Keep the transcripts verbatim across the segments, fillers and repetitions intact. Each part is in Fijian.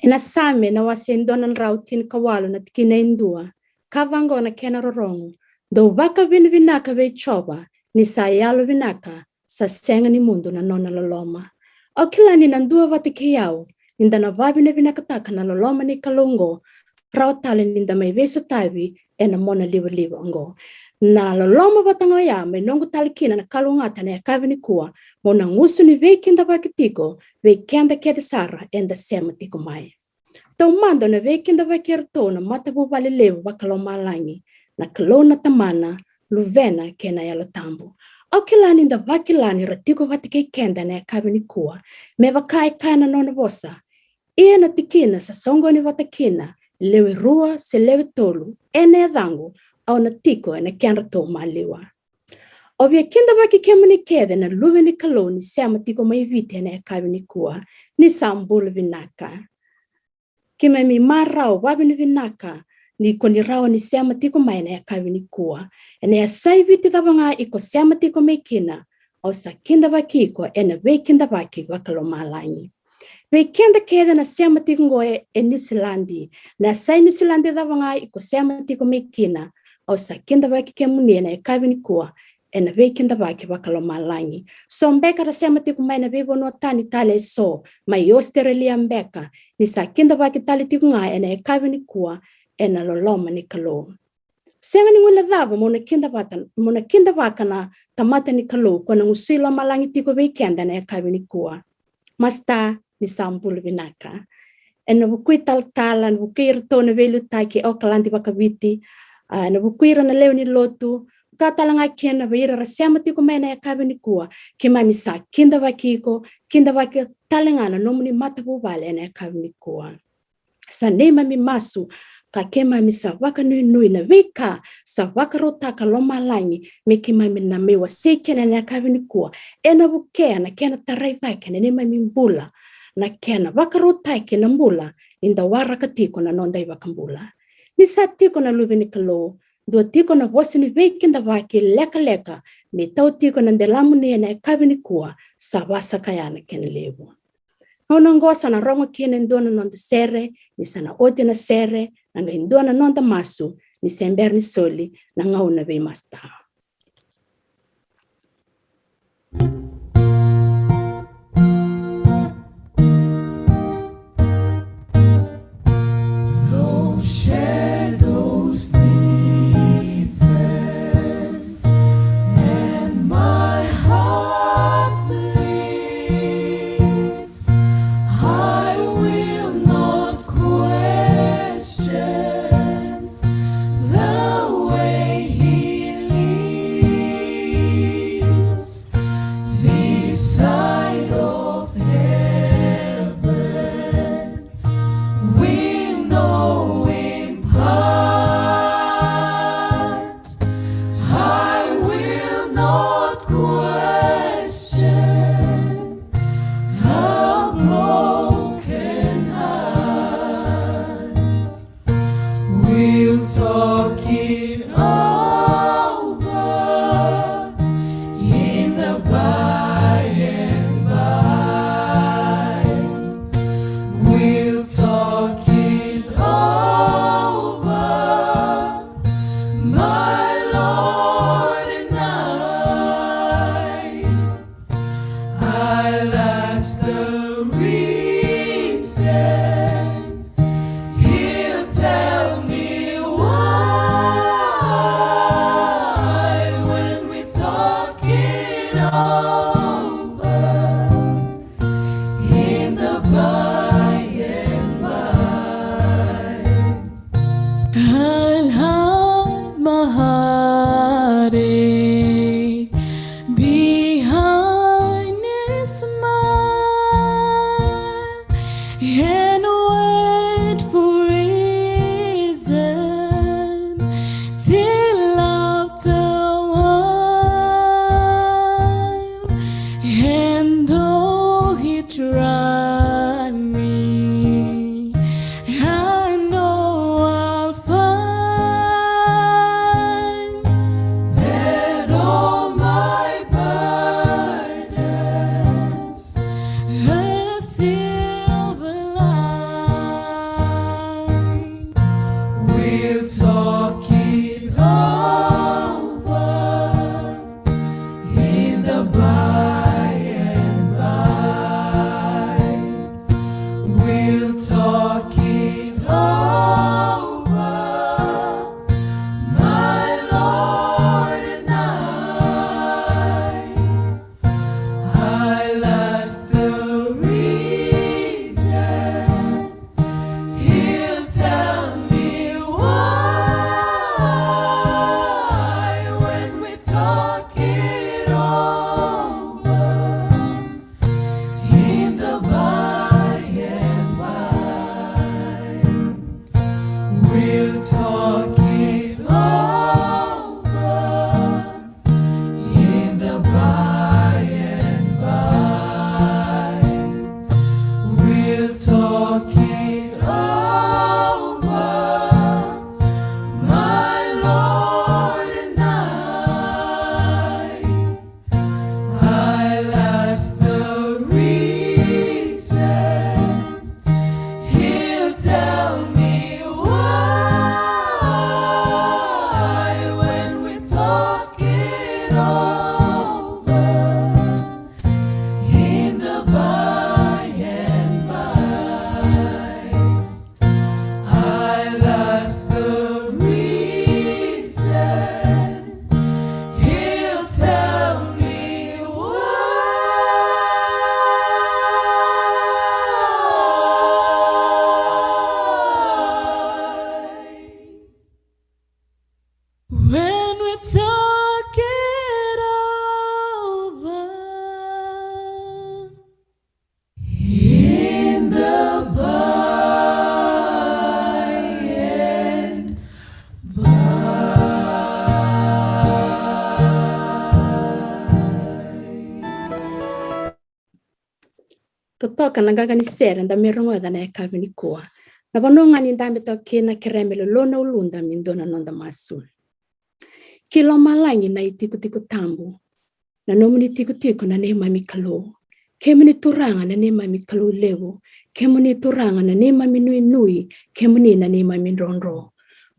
Ena Same na wase e dua na drau tinikawalu na tikina e dua, ka vaqo na kena rorogo: Dou vakavinavinaka vei Jiova, ni sa yalovinaka, sa sega ni mudu na nona loloma. Au kila ni na dua vata kei au ni da na vavinavinakataka na loloma ni Kalou oqo, rawa tale ni da mai veisotavi ena mona livaliva oqo. Na loloma vata ga oya mai noqu tale kina na kalougata ena yakavi nikua, mo na gusu ni veikidavaki tiko vei keda kece sara eda sema tiko mai. Taumada na veikidavaki iratou na matavuvale levu vakalomalagi, na Kalou na Tamana, Luvena kei na Yalo Tabu. Au kila ni da vakila ni ra tiko vata kei keda ena yakavi nikua. Me vaka e kaya na nona vosa: Ia na tikina sa soqoni vata kina lewe rua se lewe tolu ena yacaqu, au na tiko ena kedratou maliwa. Au via kidavaki kemuni kece na luve ni Kalou ni sema tiko mai Viti ena yakavi nikua, ni sa bula vinaka. Keimami marau vavinavinaka ni ko ni rawa ni sema tiko mai ena yakavi nikua. Ena yasai Viti cava ga iko sema tiko mai kina, au sa kidavaki iko ena veikidavaki vakalomalagi. Vei keda kece na sema tiko oqo e, e Niusiladi, na yasai Niusiladi cava ga iko sema tiko mai kina, au sa kidavaki kemuni ena yakavi nikua ena veikidavaki vakalomalagi. So beka ra sema tiko mai na veivanua tani tale eso, mai Australia beka, ni sa kidavaki tale tiko ga ena yakavi nikua ena loloma ni Kalou. Sega ni guilecava mo na kidavata, mo na kidavaka na tamata ni Kalou ko na gusui lomalagi tiko vei keda ena yakavi nikua. Masta, ni sa bula vinaka. Ena vuku i talatala, ena vuku i iratou na veiliutaki e Okaladi vakaviti, a, ena vuku ira na lewe ni lotu, ka tale ga kina vei ira ra sema tiko mai ena yakavi nikua, keimami sa kidavaki iko, kidavaki tale ga na nomuni matavuvale ena yakavi nikua. Sa neimami masu ka keimami sa vakanuinui na veika sa vakarautaka lomalagi me keimami na mai wasei kina ena yakavi nikua, ena vukea na kena tarai cake na neimami bula, na kena vakarautaki na bula ni da waraka tiko na noda iVakabula. Ni sa tiko na luve ni Kalou, dua tiko na vosa ni veikidavaki lekaleka me tau tiko na delamuni ena yakavi nikua, sa vasa kaya na kena levu. Gauna oqo sa na rogo kina e dua na noda sere, ni sa na oti na sere, na qai dua na noda masu, ni se bera ni soli na gauna vei Masta. Though shadows deepen and my heart bleeds, I will not question the way he leads. Totoka na qaqa ni sere da mai rogoca na yakavi nikua. Na vanua ga ni dabe toka kina, kerea me lolo na uluda me dua na noda masu. Ki lomalagi na itikotiko tabu, na nomuni tikotiko na neimami Kalou. Kemuni Turaga na neimami Kalou levu. Kemuni Turaga na neimami nuinui. Kemuni na neimami drodro.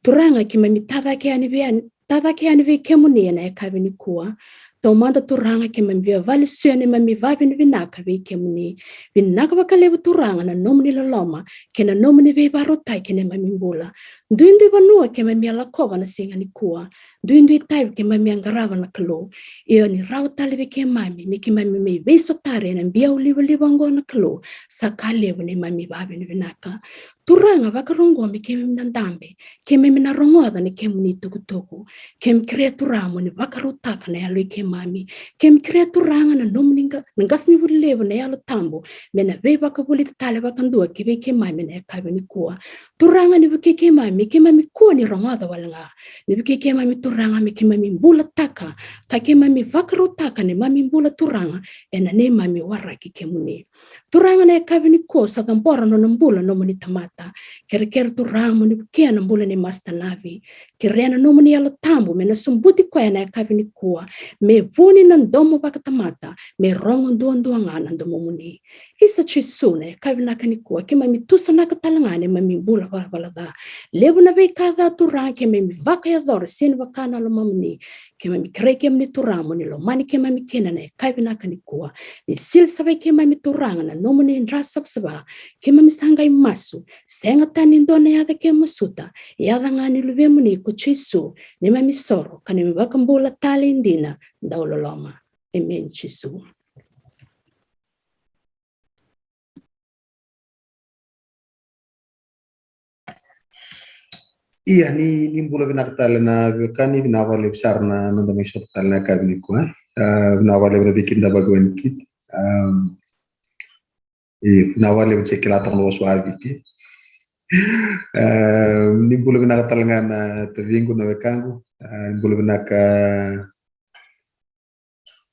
Turaga, keimami tacake yani vei, tacake yani vei kemuni ena yakavi nikua. Taumada Turaga, keimami via valesuya neimami vavinavinaka vei kemuni. Vinaka vakalevu Turaga na nomuni loloma kei na nomuni veivakarautaki ena neimami bula. Duidui vanua keimami a lakova na siga nikua. Duidui itavi keimami a qarava na Kalou. Ia ni rawa tale vei keimami me keimami mai veisotari ena biau livaliva oqo na Kalou. Sa ka levu neimami vavinavinaka. Turaga, vakarogo me keimami na dabe, keimami na rogoca na kemuni tukutuku. Keimami kerea Turaga mo ni vakarautaka na yalo i keimami. Keimami kerea Turaga na nomuni qa-, na qasenivuli levu na Yalo Tabu me na veivakavulici tale vakadua ki vei keimami na yakavi nikua. Turaga, ni vukei keimami, keimami kua ni rogoca wale ga. Ni vukei keimami Turaga me keimami bulataka ka keimami vakarautaka neimami bula Turaga ena neimami waraki kemuni. Turaga, na yakavi nikua sa cabora nona bula nomuni tamata. Kerekere Turaga mo ni vukea na bula nei Master Navi. Kerea na nomuni Yalo Tabu me na sobuti koya na yakavi nikua, me vuni na domo vakatamata, me rogo duadua ga na domomuni. Isa Jisu, na yakavi vinaka nikua keimami tusanaka tale ga neimami bula valavala ca. Levu na veika ca Turaga keimami vakayacora sega ni vaka na lomamuni. Keimami kerei kemuni Turaga mo ni lomani keimami kina na yakavi vinaka nikua. Ni sili sara vei keimami Turaga na nomuni dra savasava. Keimami sa qai masu, sega tani dua na yaca keimami masuta, yaca ga ni Luvemuni ko Jisu, neimami soro ka neimami vakabula tale dina, dau loloma. Emeni Jisu. Ia, ni, ni bula vinaka tale na veiwekani, vinaka vakalevu sara na noda mai sota tale na yakavi nikua, e. A, vinaka vakalevu na veikidavaki wani kiti. Am, e, vinaka vakalevu ni se kila toka na vosa vakaViti. A, ni bula vinaka tale ga na taciqu, na wekaqu. A, ni bula vinaka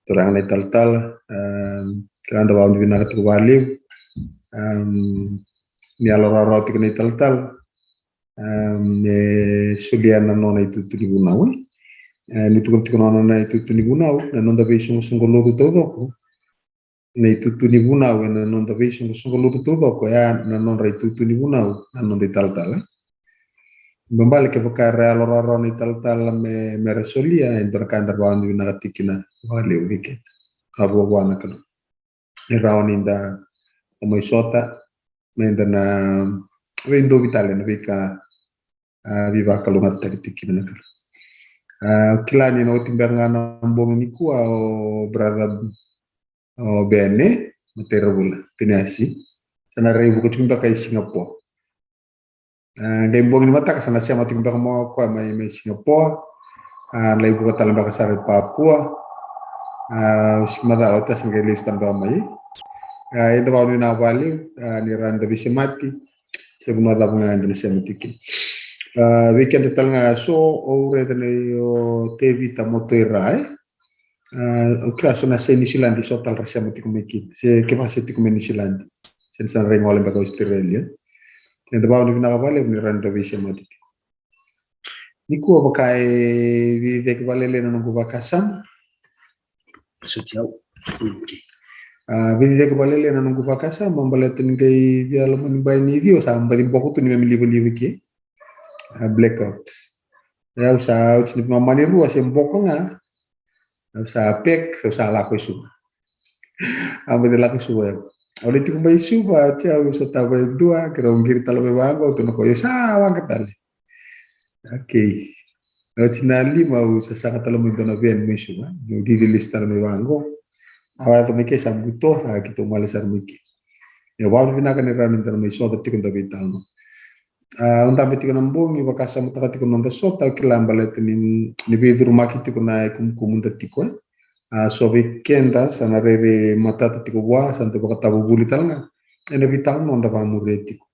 Turaga na italatala, am, kila da vakavinavinaka tiko vakalevu. Am, ni yalo rawarawa tiko na italatala. Am, me solia na nona itutu ni vunau, e. E, ni tukuna tiko na nona itutu ni vunau, na noda veisoqosoqo lotu taucoko. Na itutu ni vunau ena noda veisoqosoqo lotu taucoko, ya na nodra itutu ni vunau na noda italatala. Baleta kevaka era yalo rawarawa na italatala me, me ra solia, e dua na ka eda vakavinavinaka tiko kina vakalevu vei keda. Ka vuavua na Kalou. E rawa ni da mai sota, me da na veidovi tale na veika, a, veivakalougatataki tiko kina na Kalou. A, kila ni na oti beka ga na bogi nikua o brother, o Bene, Matairavula, Piniasi. Sa na raivuka tiko beka i Singapore. A, qai bogi ni mataka sa na sema tiko beka mai o koya mai, mai Singapore. A, lai vuka tale beka sara i Papua. A, usi macala oti sa na qai lesu tale beka mai. A, eda vakavinavinaka vakalevu, a, ni rawa ni da veisemati. Se vanua cava ga eda na sema tiko kina. A, vei keda tale ga so, au raica ni o Tevita Motoira, e. A, au kila so na se New Zealand so tale ra sema tiko mai kina. Se kevaka se tiko mai New Zealand. Se ni sa na rai gole beka Australia. Eda vakavinavinaka vakalevu ni rawa ni da veisemati tiko. Nikua vaka e veiciciyaki vakalailai na noqu vakasama. Soti au. Okay. A, veiciciyaki vakalailai na noqu vakasama, baleta ni qai via loma ni bai ni ciwa sa baci boko tu ni memi livaliva ke. A, blackout. Au sa, oti ni mamani rua se boko ga. Au sa pack, au sa lako i Suva. Au baci lako i Suva, e. Au lai tiko mai Suva, oti au sotava e dua, keirau qiri tale mai vaqo, au tukuna o koya, io sa waqa tale. Okay. Oti na lima au sasaga tale mai dua na van mai Suva, au cici lesu tale mai vaqo. Au yaco mai ke sa buto, sa keitou gole sara mai ke. Ia, vakavinavinaka ni rawa ni da na mai sota tiko da veitalanoa. A, au dabe tiko na bogi, vakasamataka tiko na noda sota, au kila baleta ni, ni veicurumaki tiko na ikumukumu da tiko, e. A, so vei keda sa na rairai matata tiko vua, sa dau vakatavuvuli tale ga ena veitalanoa da vakamuria tiko.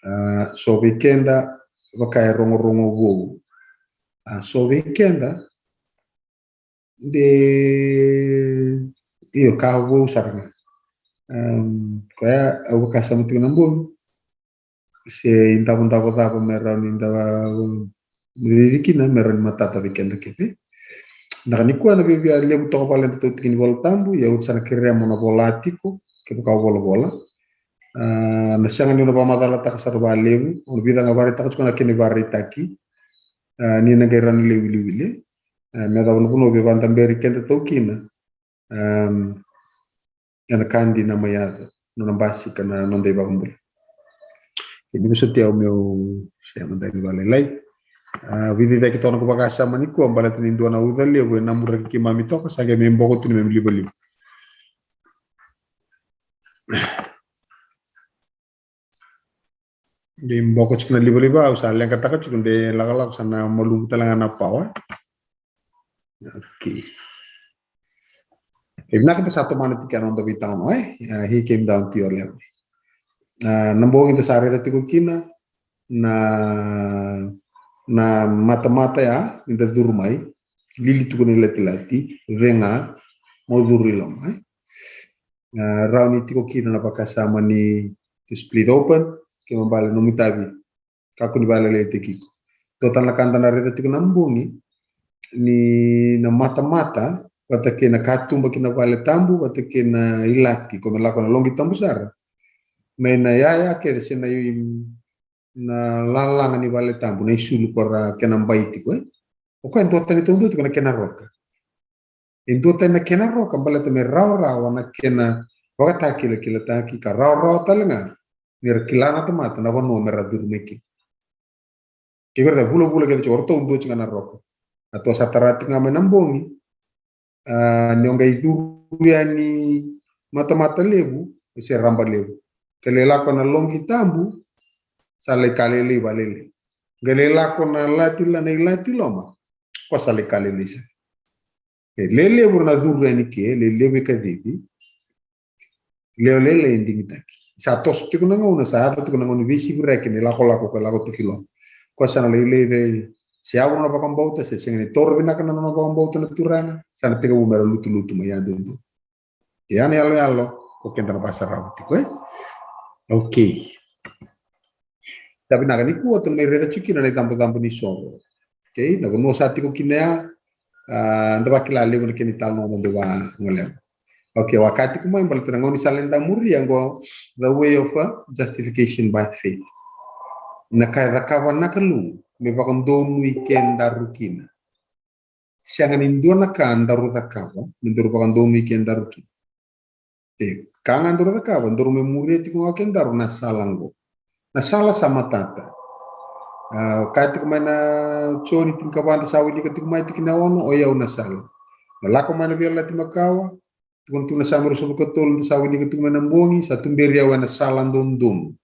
A, so vei keda vaka e rogorogo vou. A, so vei keda de, io, ka vou sara ga. Em, koya au vakasama tiko na bogi se idavodavo cava me rawa ni da cici kina me rawa ni matata vei keda kece. Na ka nikua na viavia levu toka vale da tau tiki ni Vola Tabu, ia au sa na kerea mo na vola tiko kevaka o volavola. A, na sega ni o na vakamacalataka sara vakalevu, o na vica ga vakaraitaka tiko na kena ivakaraitaki. A, ni na qai rawa ni lewe wiliwili. A, me cava na vanua via vakadaberi keda tau kina. Em, ena ka dina mai yaco, nona basika na noda iVakabula. Ia ni vosoti au meu se mada ni vakalailai. A, vici cake toka na noqu vakasama nikua baleta ni dua na uca levu e namuraki keimami toka, sa qai me boko tu ni me livaliva. Dei boko tiko na livaliva, au sa leqataka tiko de lakolako sa na malumu tale ga na pawa. Okay. E vinaka da sa tomana tiko na noda veitalanoa, e? A, he came down to your level. A, na bogi da sa raica tiko kina na, na matamata ya, ni da curu mai, lili tiko ni latilati, vega, mo curu i loma, e? A, rawa ni tiko kina na vakasama ni to split open, kena ibalebale nomu itavi, kakua ni vakalailaitaki iko. Dua tale na ka da na raica tiko na bogi, ni na matamata, vata kei na katuba ki na vale tabu, vata kei na ilati, ko me lako na loqi tabu sara. Mai na yaya kece se na i-, na lalaga ni vale tabu, na isulu ko ra kena bai tiko, e? O koya e duatani taudua tiko na kena roka. E duatani na kena roka baleta me rawarawa na kena vakatakilakilataki ka rawarawa tale ga ni ra kila na tamata na vanua me ra curu mai kina. Ke ko raica vulavula kece tiko, o ratou dua tiko ga na roka. A tou sa tara tiko ga mai na bogi. A, ni o qai curu yani matamata levu se raba levu. Ke lai lako na loqi tabu, sa lai ka lailai vakalailai. Qai lai lako na lati la, na ilati loma, ko sa lai ka lailai sara. E lelevu na curu yani ke, lelevu e kacivi. Lewe lailai e digitaki. Sa toso tiko na gauna, sa yaco tiko na gauna ni veisiviraki ni lakolako ko lako tiko i loma. Ko sa na lailai vei se yavu na vakabauta, se sega ni taura vinaka na nona vakabauta na turaga, sa na tekivu me ra lutulutu mai yadudua. Ia na yaloyalo ko keda na vasarava tiko, e? Okay. Sa vinaka nikua tou na mai raica tiko kina na icabocabo ni soro. Okay, na vanua sa tiko kina ya, a, da vakila levu na kena italanoa da dau vagolea. Okay, au a kaya tiko mai baleta na gaunisala eda muria qo, the way of, uh, justification by faith. Na ka e cakava na Kalou me vakadonui kedaru kina. Sega ni dua na ka daru cakava me daru vakadonui kedaru kina. E ka ga daru cakava, daru mai muria tiko ga o kedaru na sala qo. Na sala sa matata. A, kaya tiko mai na Joni tinikava da sa wilika tiko mai tikina ono, o yau na sala. Na lako mai na Veiyalayalati Makawa, tukuna tiko na Same ruasagavulu ka tolu da sa wilika tiko mai na bogi, sa tuberi au ena sala dodonu.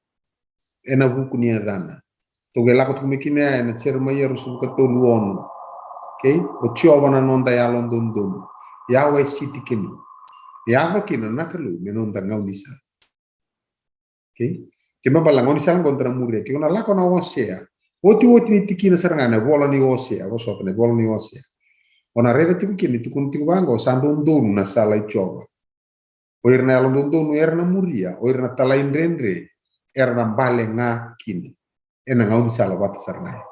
Ena vuku ni yacana. Tou qai lako tiko mai kina ya ena Jeremaia ruasagavulu ka tolu ono. Okay? O Jiova na noda yalododonu. Yahweh Tsidkenu. Yaco kina na Kalou me noda gaunisala. Okay? Kena ibalebale na gaunisala qo da na muria. Ke o na lako na Osea. Otioti ni tikina sara ga na ivola ni Osea. Vosota na ivola ni Osea. O na raica tiko kina ni tukuna tiko vaqo, sa dodonu na sala i Jiova. O ira na yalododonu era na muria, o ira na talaidredre era na bale ga kina. Ena gaunisala vata sara ga ya.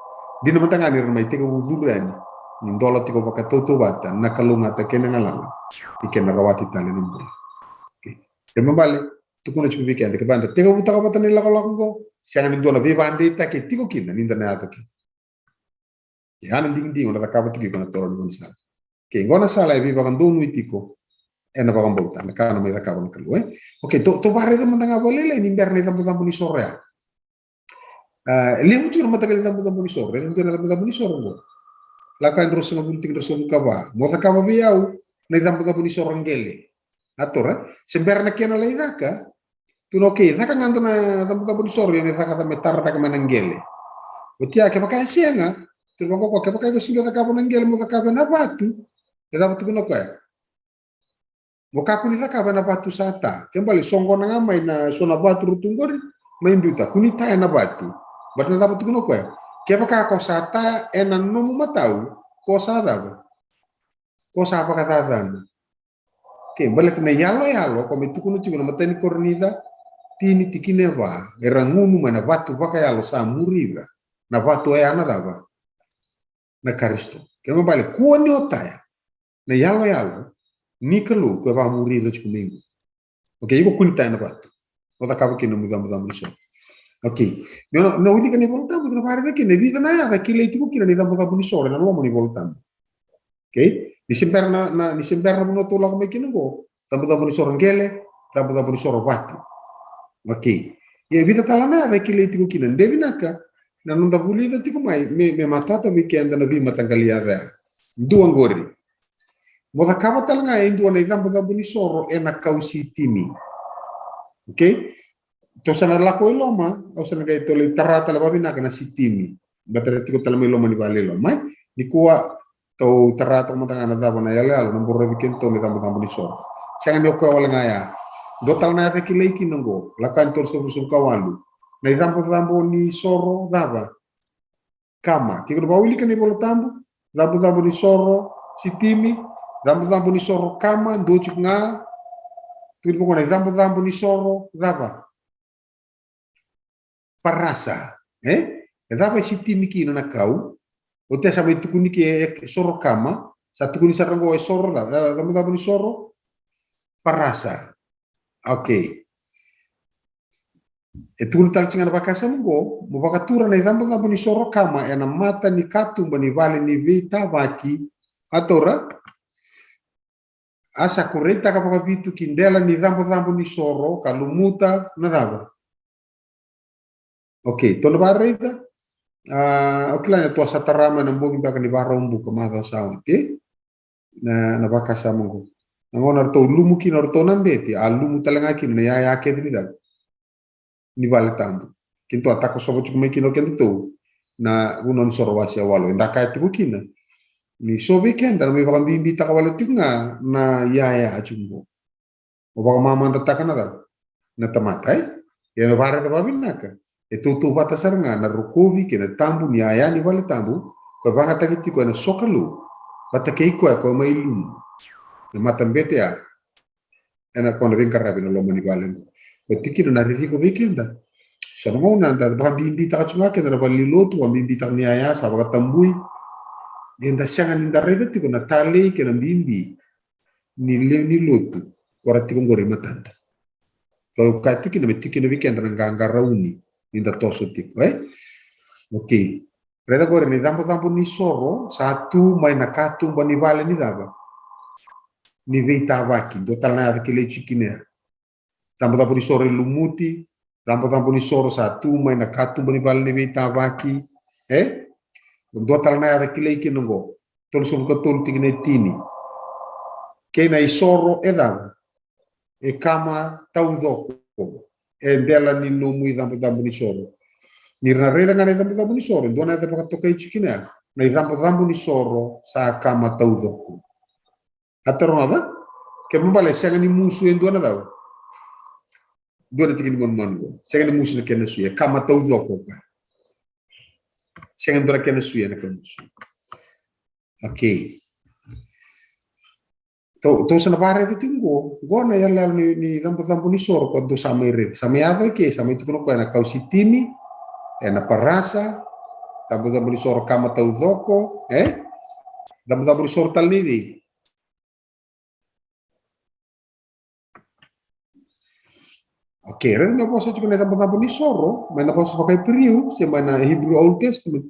Dina mada ga ni ra na mai tekivu curu yani, ni dola tiko vakatautauvata na kalougata kei na galala, ni kena rawati tale na bula. Okay. Kena ibalebale, tukuna tiko vei keda, kevaka da tekivutaka vata na ilakolako qo, sega ni dua na veivakadeitaki e tiko kina ni da na yaco kina. Ia na digidigi o na cakava tiko iko na toro ni gaunisala. Kei qo na sala e veivakadonui tiko ena vakabauta, na ka na mai cakava na Kalou, e? Okay, tou, tou vakaraica mada ga vakalailai ni bera na icabocabo ni soro ya. A, e levu tiko na mataqali icabocabo ni soro, e levu tiko na icabocabo ni soro qo. Lako yani ruasagavulu tikina ruasagavulu ka va. Mo cakava vei au na icabocabo ni soro qele. A tora, se bera na kena lai caka, tukuna, okay, caka ga dua na icabocabo ni soro, ia me caka, me tara cake mai na qele. Oti ya, kevaka e sega, tukuna vaqo, kevaka iko sega ni cakava na qele, mo cakava ena vatu, e cava tukuna o koya? Mo kakua ni cakava ena vatu sa ta. Kena ibalebale soqona ga mai na so na vatu ra tu qori, mai biuta, kua ni ta ena vatu. But na cava tukuna o koya? Kevaka ko sa ta ena nomu matau, ko sa cava? Ko sa vakacacana. Ke baleta na iyaloyalo ko me tukuna tiko na matai ni Korinica tini tikina e va, era gunu mai na vatu vakayalo sa muri ira. Na vatu oya na cava? Na Karisito. Ke me bale kua ni otaya na iyaloyalo ni Kalou ko e vakamuri ira tiko mai qo. Okay, iko kunitaya na vatu o cakava kina na mu icabocabo ni soro. Okay. Na, na wilika na iVolatabu, na vakaraica kina e vica na yaca e kilai tiko kina na icabocabo ni soro ena loma ni iVolatabu. Okay? Ni se bera na, na, ni se bera na vanua tou lako mai kina qo, icabocabo ni soro qele, icabocabo ni soro vatu. Okay. Ia e vica tale na yaca e kilai tiko kina. De vinaka na noda vulica tiko mai me, me matata vei keda na veimataqali yaca ya. Dua qori. Mo cakava tale ga e dua na icabocabo ni soro ena kau sitimi. Okay? Tou sa na lako i loma, au sa na qai tou lai tara tale vavinaka na sitimi. Baleta era tiko tale mai loma ni vale i loma. Mai, nikua tou tara toka mada ga na cava na iyaloyalo na borovi kedatou na icabocabo ni soro. Sega ni o koya wale ga ya. Dua tale na yaca e kilai kina qo, Lako Yani tolusagavulu ka walu. Na icabocabo ni soro cava? Kama. Ke ko na vakawilika na iVolatabu, icabocabo ni soro sitimi, icabocabo ni soro kama, dua tiko ga. Tukuni vaqo na icabocabo ni soro cava? Parasa. E? E cava e sitimi kina na kau? Oti ya sa mai tukuni ke e soro kama, sa tukuni sara qo e soro cava? Icabocabo ni soro parasa. Okay. E tukuna tale tiko ga na vakasama qo, mo vakatura na icabocabo ni soro kama ena mata ni katuba ni vale ni veitavaki. A taura, a sa kureitaka vakavitu ki dela ni icabocabo ni soro ka lumuta na cava? Okay, tou na vakaraica. A, au kila ni tou a sa tara mai na bogi beka ni Vakaraubuka macawa sa oti. Na, na vakasama qo. Na gauna ratou lumu kina o ratou na bete, a lumu tale ga kina na iyaya kece ni cava? Ni vale tabu. Kedatou a takosova tiko mai kina o kedatou na Vunau ni Soro wase e walu. Eda kaya tiko kina ni so vei keda na mai vakabibitaka wale tiko ga na iyaya tiko qo. O vakamamadataka na cava? Na tamata, e? Ia me vakaraica vavinaka, e tautauvata sara ga na rokovi kei na tabu ni iyaya ni vale tabu ko e vagataki tiko ena sokalou vata kei koya ko e mai lumu. Na matabete ya ena ko na veiqaravi na loma ni vale. Ko tikina na ririko vei keda. So na gauna da vakabibitaka tu ga keda na vale ni lotu, vakabibitaka ni iyaya sa vakatabui. Ia da sega ni da raica tiko na talei kei na bibi ni lewe ni lotu ko ra tiko qori e matada. Ko kaya tiko kina me tikina vei keda na qaqarauni ni da toso tiko, e? Okay. Raica qori na icabocabo ni soro sa tu mai na katuba ni vale ni cava? Ni veitavaki. Dua tale na yaca kilai tiko kina ya. Icabocabo ni soro e lumuti, icabocabo ni soro sa tu mai na katuba ni vale ni veitavaki, e? Dua tale na yaca kilai kina qo, tolusagavulu ka tolu tikina e tini. Kei na isoro e cava? E kama taucoko e dela ni nomu icabocabo ni soro. Ni ra na raica ga na icabocabo ni soro, e dua na yaca vakatokai tiko kina ya, na icabocabo ni soro sa kama taucoko. A taroga ca? Ke me bale sega ni musu e dua na cava? Dua na tiki ni manumanu qo. Sega ni musu na kena sui, e kama taucoko ka. Sega ni dua na kena sui ena kena sui. Okay. Tou, tou sa na vakaraica tiko qo. Qo na iyaloyalo ni, ni icabocabo ni soro ko dou sa mai raica. Sa mai yaco i ke, sa mai tukuna koya na kau sitimi, ena parasa, icabocabo ni soro kama taucoko, e? Icabocabo ni soro tale ni cei? Okay, raica na vosa tiko na icabocabo ni soro mai na vosa vakaIperiu se mai na Hebrew Old Testament.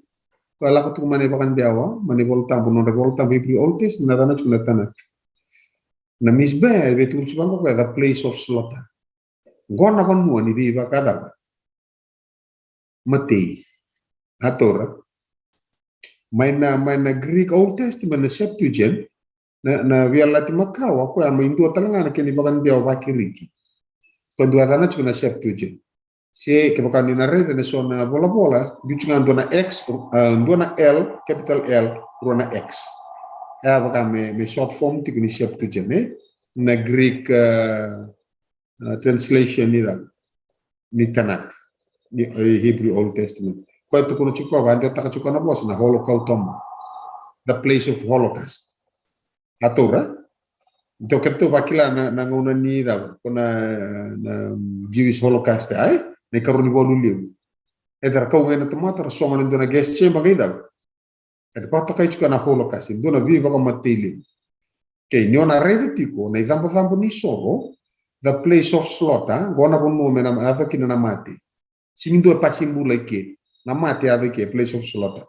Ko e lako tiko mai na iVakadewa, mai na iVolatabu, nodra iVolatabu Hebrew Old Testament, na yacana tiko na Tanakh. Na Mizbeh e veitukuni tiko vaqo ko e the place of slaughter. Qo na vanua ni veivakacava? Matei. A taura. Mai na, mai na Greek Old Testament, na Septuagint, na, na Veiyalayalati Makawa, koya mai dua tale ga na kena ivakadewa vaKiriki. Ko dua yacana tiko na Septuagint. Se kevaka ni na raica na so na volavola, biu tiko ga dua na X, e, dua na L, capital L, rua na X. E a vaka me, me short form tiko ni Septuagint, e? Na Greek, e, e, translation ni cava? Ni Tanakh, ni, e, Hebrew Old Testament. Koya e tukuna tiko, vakadewataka tiko na vosa na Holocautoma, the place of holocaust. A taura? Tou keda tou vakila na, na gauna ni cava, ko na, na Jewish Holocaust, ai? Na ikarua ni valu levu. E ra kau ga na tamata, ra sogo na dua na gas chamber, qai cava? E vakatokai tiko na Holocaust, e dua na veivakamatei levu. Kei ni o na raica tiko na icabocabo ni soro, the place of slaughter, qo na vanua me na yaco kina na mate. Sega ni dua e pasi bula i ke. Na mate e yaco i ke, place of slaughter.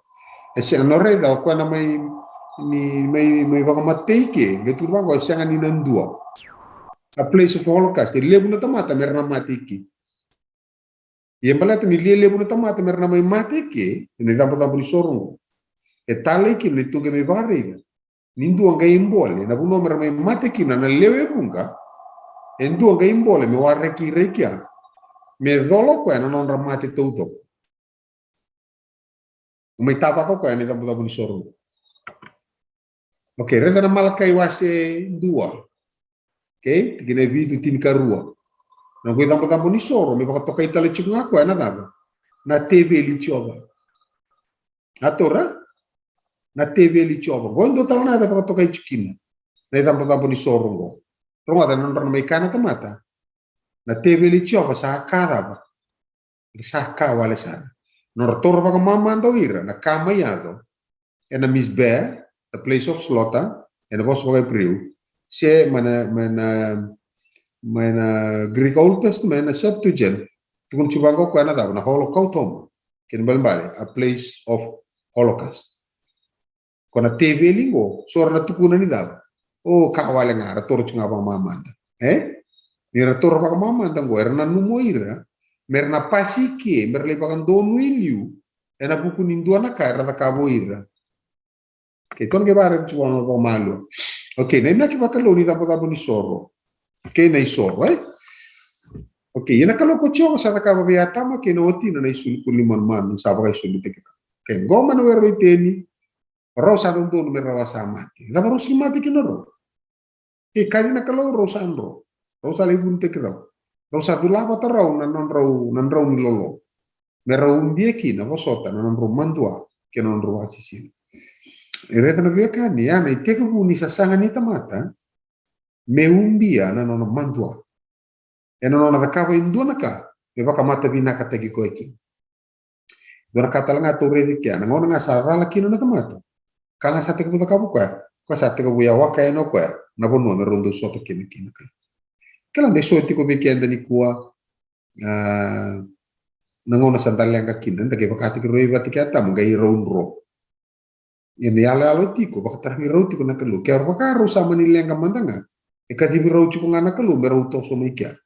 E sega, ni o raica o koya na mai, ni mai, mai vakamatei i ke, qai tukuna vaqo, e sega ni na dua. A place of Holocaust, e levu na tamata me ra na mate i ke. Ia baleta ni lewe levu na tamata me ra na mai mate i ke ena icabocabo ni soro oqo, e talei kina ni tu qai mai vakaraica ni dua qai bole, na vanua me ra mai mate kina na lewe vuqa, e dua qai bole me waraki ira i kea, me cola o koya na nodra mate taucoko. Mai tavaka o koya ena icabocabo ni soro. Okay, raica na Malakai wase dua. Okay, tikina e vitu, tinikarua. Na qo icabocabo ni soro me vakatokai tale tiko ga o koya na cava? Na teveli i Jiova. A taura? Na teveli i Jiova. Qo e dua tale na yaca e vakatokai tiko kina na icabocabo ni soro qo. Rogoca, na nodra na mai kaya na tamata, na teveli i Jiova sa ka cava? Era sa ka wale sara. Nodra taura vakamamada o ira na ka mai yaco ena mizbeah, the place of slaughter, ena vosa vakaIperiu, se mai na, mai na, mai na Greek Old Testament, na Septuagint, tukuna tiko vaqo o koya na cava? Na holocautoma. Kena ibalebale, a place of holocaust. Ko na teveli qo, so ra na tukuna ni cava? O, ka wale ga, ra taura tiko ga vakamamada. E? Ni ra taura vakamamada qo, era nanuma o ira me ra na pasi i ke, me ra lai vakadonui liu ena vuku ni dua na ka era cakava o ira. Okay, tou na qai vakaraica tiko vakamalua. Okay, na inaki vakalou ni icabocabo ni soro. Okay, na isoro, e? Okay, ia na Kalou ko Jiova sa cakava vei Atama kei na watina na isulu kuli manumanu, sa vakaisulu tekina. Okay, qo mai na were o Iteni, rau sa dodonu me rau a sa mate. Cava rau sega ni mate kina rau? Kei kaci na Kalou, rau sa dro. Rau sa lai vunitaki rau. Rau sa cula vata rau na nodrau, na drau ni lolo. Me rau ubia kina, vosota, na nodrau madua kei na nodrau vakasisila. E raica na veiwekani, ya na itekivu ni sasaga ni tamata me ubia na nona madua. Ena nona cakava e dua na ka me vakamatavinakataki koya kina. Dua na ka tale ga tou raica kea, na gauna ga sa cala kina na tamata, ka ga sa tekivu cakava o koya, koya sa tekivu yawaka yani o koya na vanua me rau dau sota kina kina ka. Kila de so tiko vei keda nikua, a, na gauna sa da leqa kina, da qai vakataki rau i vata kei Atama, qai rau dro. Ia na iyaloyalo tiko, vakatarogi rau tiko na Kalou. Ke ra vaka rau sa mani leqa mada ga, e kacivi rau tiko ga na Kalou me rau toso mai kea.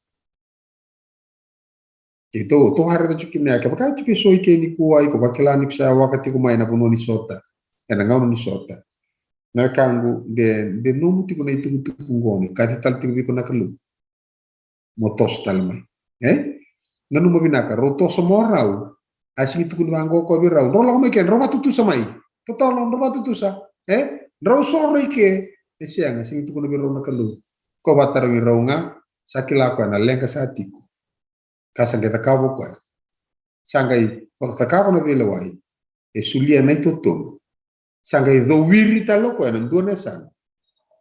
Keitou, tou a raica tiko kina, kevaka tiko e so i ke nikua, iko vakila ni ko sa yawaka tiko mai na vanua ni sota, ena gauna ni sota. Na wekaqu, de, de nomu tiko na itukutuku qo ni kaci tale tiko vei iko na Kalou. Mo toso tale mai. E? Nanuma vinaka, rau toso mai o rau. A sega ni tukuni vaqo o koya vei rau, drau lako mai ke, drau vatutusa mai. Totolo, drau vatutusa. E? Drau soro i ke. E sega, sega ni tukuna vei rau na Kalou. Ko vakatarogi rau ga, sa kila o koya na leqa sa tiko. Ka sa qai cakava o koya, sa qai vakacakava na veilewai, e solia na itotogi. Sa qai cowiri tale o koya na dua na yasana,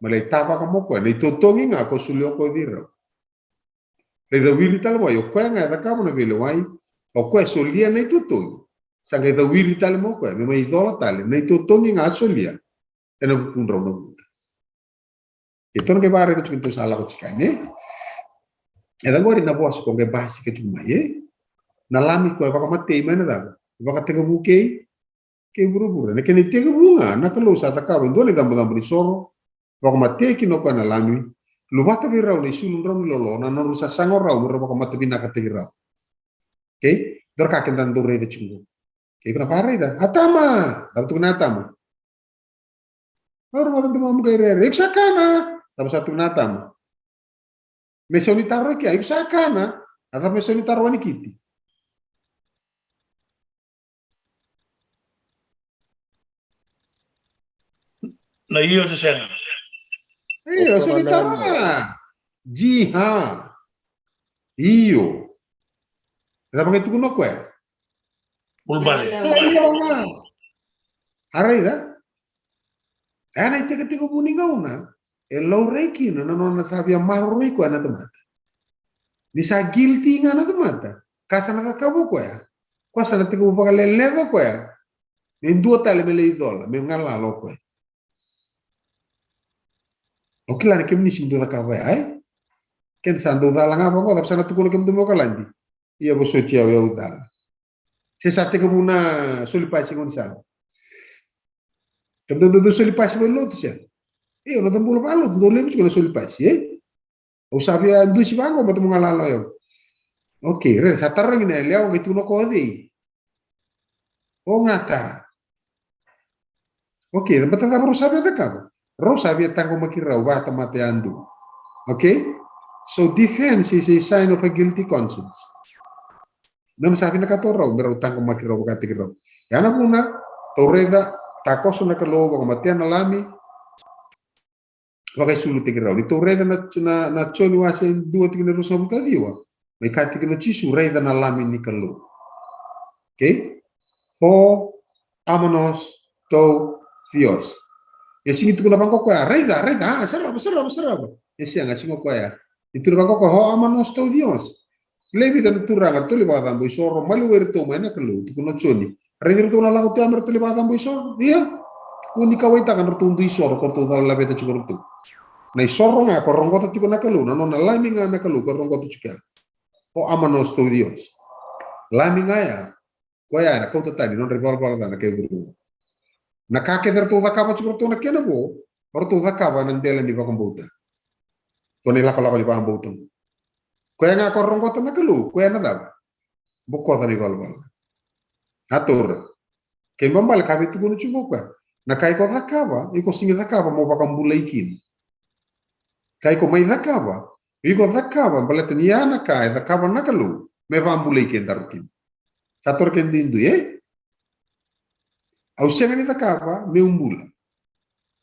me lai tavaka mai o koya na itotogi ga ko solia o koya vei rau. Lai cowiri tale mai o koya ga e cakava na veilewai, o koya e solia na itotogi. Sa qai cowiri tale mai o koya me mai cola tale na itotogi ga a solia ena vukudrau na vuku. Keitou na qai vakaraica tiko ni tou sa lako tiko yani, e? E caqori na vosa ko qai basika tiko mai, e? Na lami ko e vakamatei mai na cava? Vakatekivu kei, kei vuravura. Na kena itekivu ga, na Kalou sa cakava e dua na icabocabo ni soro, vakamatei kina o koya na lami, luvata vei rau na isulu drau ni lolo, na nodrau sasaga o rau me rau vakamatavinakataki rau. Okay? Dua na ka keda dau raica tiko qo. Okay, ko na vakaraica. Atama! Cava tukuna Atama? Au rogoca domomu qai rere. Iko sa kana? Cava sa tukuna Atama? Me sau ni taro i kea, iko sa kana? A cava me sau ni taro wani kiti? Na io se sega. Io, sau ni taro ga. Jiha. Io. E cava qai tukuna o koya? Ulubale. Io ga. A raica? E na itekitekivu ni gauna. e laurai kina na nona sa via maroroi koya na tamata. Ni sa guilty ga na tamata ka sa na cakava o koya, koya sa na tekivu vakaleleca o koya me dua tale me lai cola, me galala o koya. Au kila ni kemuni sega ni dau cakava ya, e? Keda sa dau cala ga vaqo, cava sa na tukuna kemudou me vakaladi? Ia vosoti au, au cala. Se sa tekivu na soli pasi gaunisala. Kemudou dau soli pasi mai lotu, se? Io, na noda bula vakalotu dau levu tiko na soli pasi, e? Au sa via dusi vaqo, baleta mo galala o yau. Okay, raica, sa tarogi na yalewa, qai tukuna o koya o cei? O gata. Okay, baleta cava rau sa via cakava? Rau sa via taqomaki rau vakatamata yadua. Okay? So defense is a sign of a guilty conscience. Nona sa vinakata o rau me rau taqomaki rau vakataki rau. Ya na vuna, tou raica, takoso na Kalou, vakamatea na Lami, vakaisulu tiko rau. Ni tou raica na, na, na Joni wase dua tikina ruasagavulu ka ciwa, mai kaya tiko o Jisu, raica na Lami ni Kalou. Okay? Ho amanos tou Dios. E sega ni tukuna vaqo o koya, raica, raica, a, sarava, sarava, sarava. E sega, sega o koya. E tukuna vaqo o koya, ho amanos tou Dios. Levu na turaga ratou lai vakacabo isoro, maliwai iratou mai na Kalou, tukuna o Joni. Raici iratou na lako tu ya me ratou lai vakacabo isoro. Ia, kua ni kauwaitaka na ratou dui soro, ko ratou cala laveta tiko ratou. Na isoro ga ko roqota tiko na Kalou, na nona Lami ga na Kalou ko roqota tiko ya. O amanos tou Dios. Lami ga ya, koya ya na kauta tani nodra ivalavala ca na kai vuravura. Na ka kece ratou cakava tiko ratou na kena vo, ratou cakava na dela ni vakabauta. Ko na ilakolako ni vakabauta. Koya ga ko roqota na Kalou, koya na cava? Bokoca na ivalavala ca. A taura. Kena ibalebale ka via tukuna tiko o koya, na ka iko cakava, iko sega ni cakava mo vakabulai kina. Ka iko mai cakava, iko cakava baleta ni ya na ka e cakava na Kalou me vakabulai kedaru kina. Sa taura keda duidui, e? Au sega ni cakava meu bula.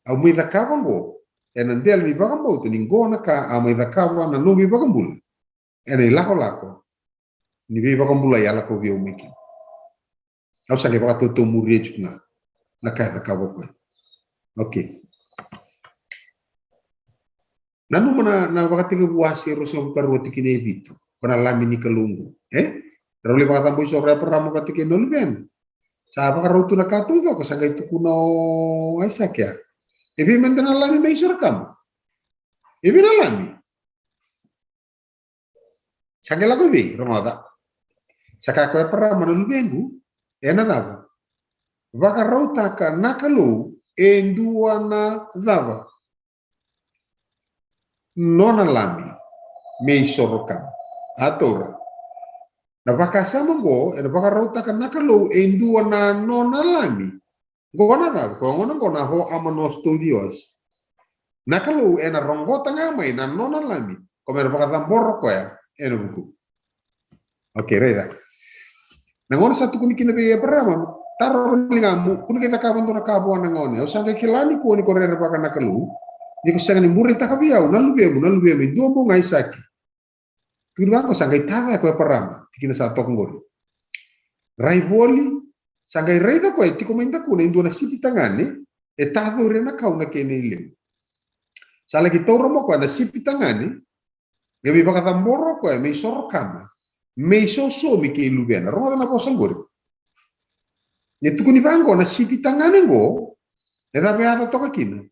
Au mai cakava oqo ena dela ni vakabauta ni qo na ka a mai cakava na noqu iVakabula ena ilakolako ni veivakabulai a lakovi au mai kina. Au sa qai vakatautaumuria tiko ga na ka e cakava o koya. Okay. Nanuma na, na Vakatekivu wase ruasagavulu ka rua tikina e vitu, ko na Lami ni Kalou oqo, e? Rau lai vakacabo isoro o Eparama vata kei na luvena. Sa vakarau tu na ka taucoko, sa qai tukuna o Aisake ya, e vei mada na lami me isoro kama? E vei na lami? Sa qai lako i vei? Rogoca. Sa kaya ko Eparama, na luvequ, ena cava? Vakarautaka na Kalou e dua na cava? Nona lami me isoro kama. A taura. Na vakasama oqo, ena vakarautaka na Kalou e dua na nona lami. Qo na cava? Ko gona qo na ho amanos tou Dios. Na Kalou ena roqota ga mai na nona lami, ko me na vakacabora koya ena vuku. Okay, raica. Na gauna sa tukuni kina vei Eparama, taro ligamu, kua ni qai cakava dua na ka vua na gone. Au sa qai kila nikua ni ko rerevaka na Kalou, ni ko sega ni bureitaka vei au na luvemu, na luvemu e dua bau ga, Aisake. Tukuni vaqo, sa qai tacaya ko Eparama, tikina sa toka qori. Rai voli, sa qai raica o koya e tiko mai dakuna e dua na sipi tagane, e tacori ena kau na kena ileu. Sa laki taura mai o koya na sipi tagane, qai mai vakacabora o koya me isoro kama, me isosomi kei luvena. Rogoca na vosa qori. E tukuni vaqo, na sipi tagane qo, e cava e yaco toka kina?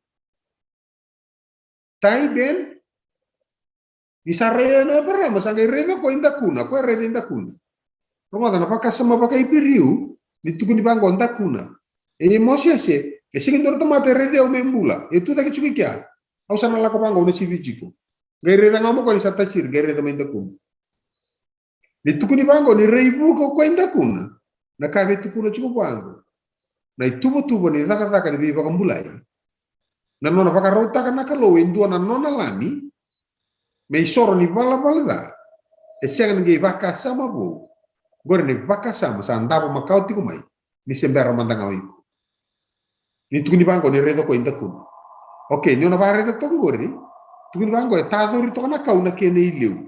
Tai Ben. Ni sa raica na Eparama, sa qai raica o koya e dakuna, o koya raica e dakuna. Rogoca na vakasama vakaIperiu, ni tukuni vaqo dakuna. E Mosese, e sega ni dua na tamata e raici au me bula, e tu cake tiko i kea. Au sa na lako vaqo, au na sivi tiko. Qai raica ga mai o koya ni sa tasiri, qai raica mai dakuna. Ni tukuni vaqo, ni rai vuka o koya e dakuna, na ka via tukuna tiko vaqo. Na ituvatuva ni cakacaka ni veivakabulai. Na nona vakarautaka na Kalou e dua na nona lami, me isoro ni valavala ca, e sega ni qai vakasama vou. Qori na ivakasama sa davo makawa tiko mai, ni se bera mada ga o iko. Ni tukuni vaqo, ni raica o koya e dakuna. Okay, ni o na vakaraica toka qori, tukuni vaqo, e tacori toka na kau na kena ileu.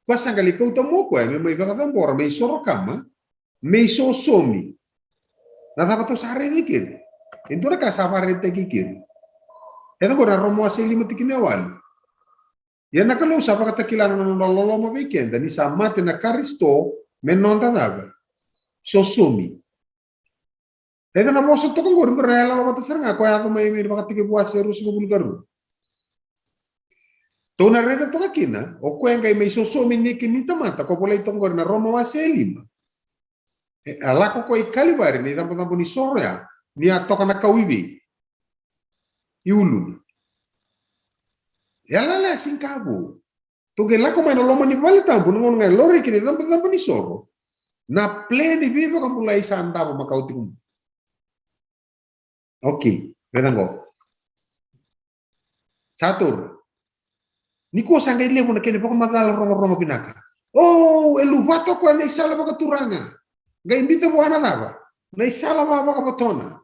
Koya sa qai lai kauta mai o koya me mai vakacabora, me isoro kama, me isosomi. Na cava tou sa raica i keri? E dua na ka sa vakaraitaki i keri. E na qori na Roma wase lima tikina e walu. Ia na Kalou sa vakatakila na nona loloma vei keda ni sa mate na Karisito me noda cava? Sosomi. Raica na vosa toka qori, qori na yalo vata sara ga ko yaco mai me vakatekivu wase ruasagavulu ka rua. Tou na raica toka kina o koya qai mai sosomi ni kina ni tamata ko volai toka qori na Roma wase e lima. E a lako ko i Kalivari ni cabocabo ni soro ya, ni a toka na kau i vei? I uluna. E a lala ya siga ka vou. Tou qai lako mai na loma ni vale tabu, na gauna ga e laurai kina i cabocabo ni soro. Na plan ni veivakabulai sa davo makawa tiko mai. Okay, raica qo. Sa taura. Nikua sa qai levu na kena vakamacala rogorogo vinaka. O, e luvata o koya na isala vakaturaga. Qai biuta vua na cava? Na isala vavakavotona.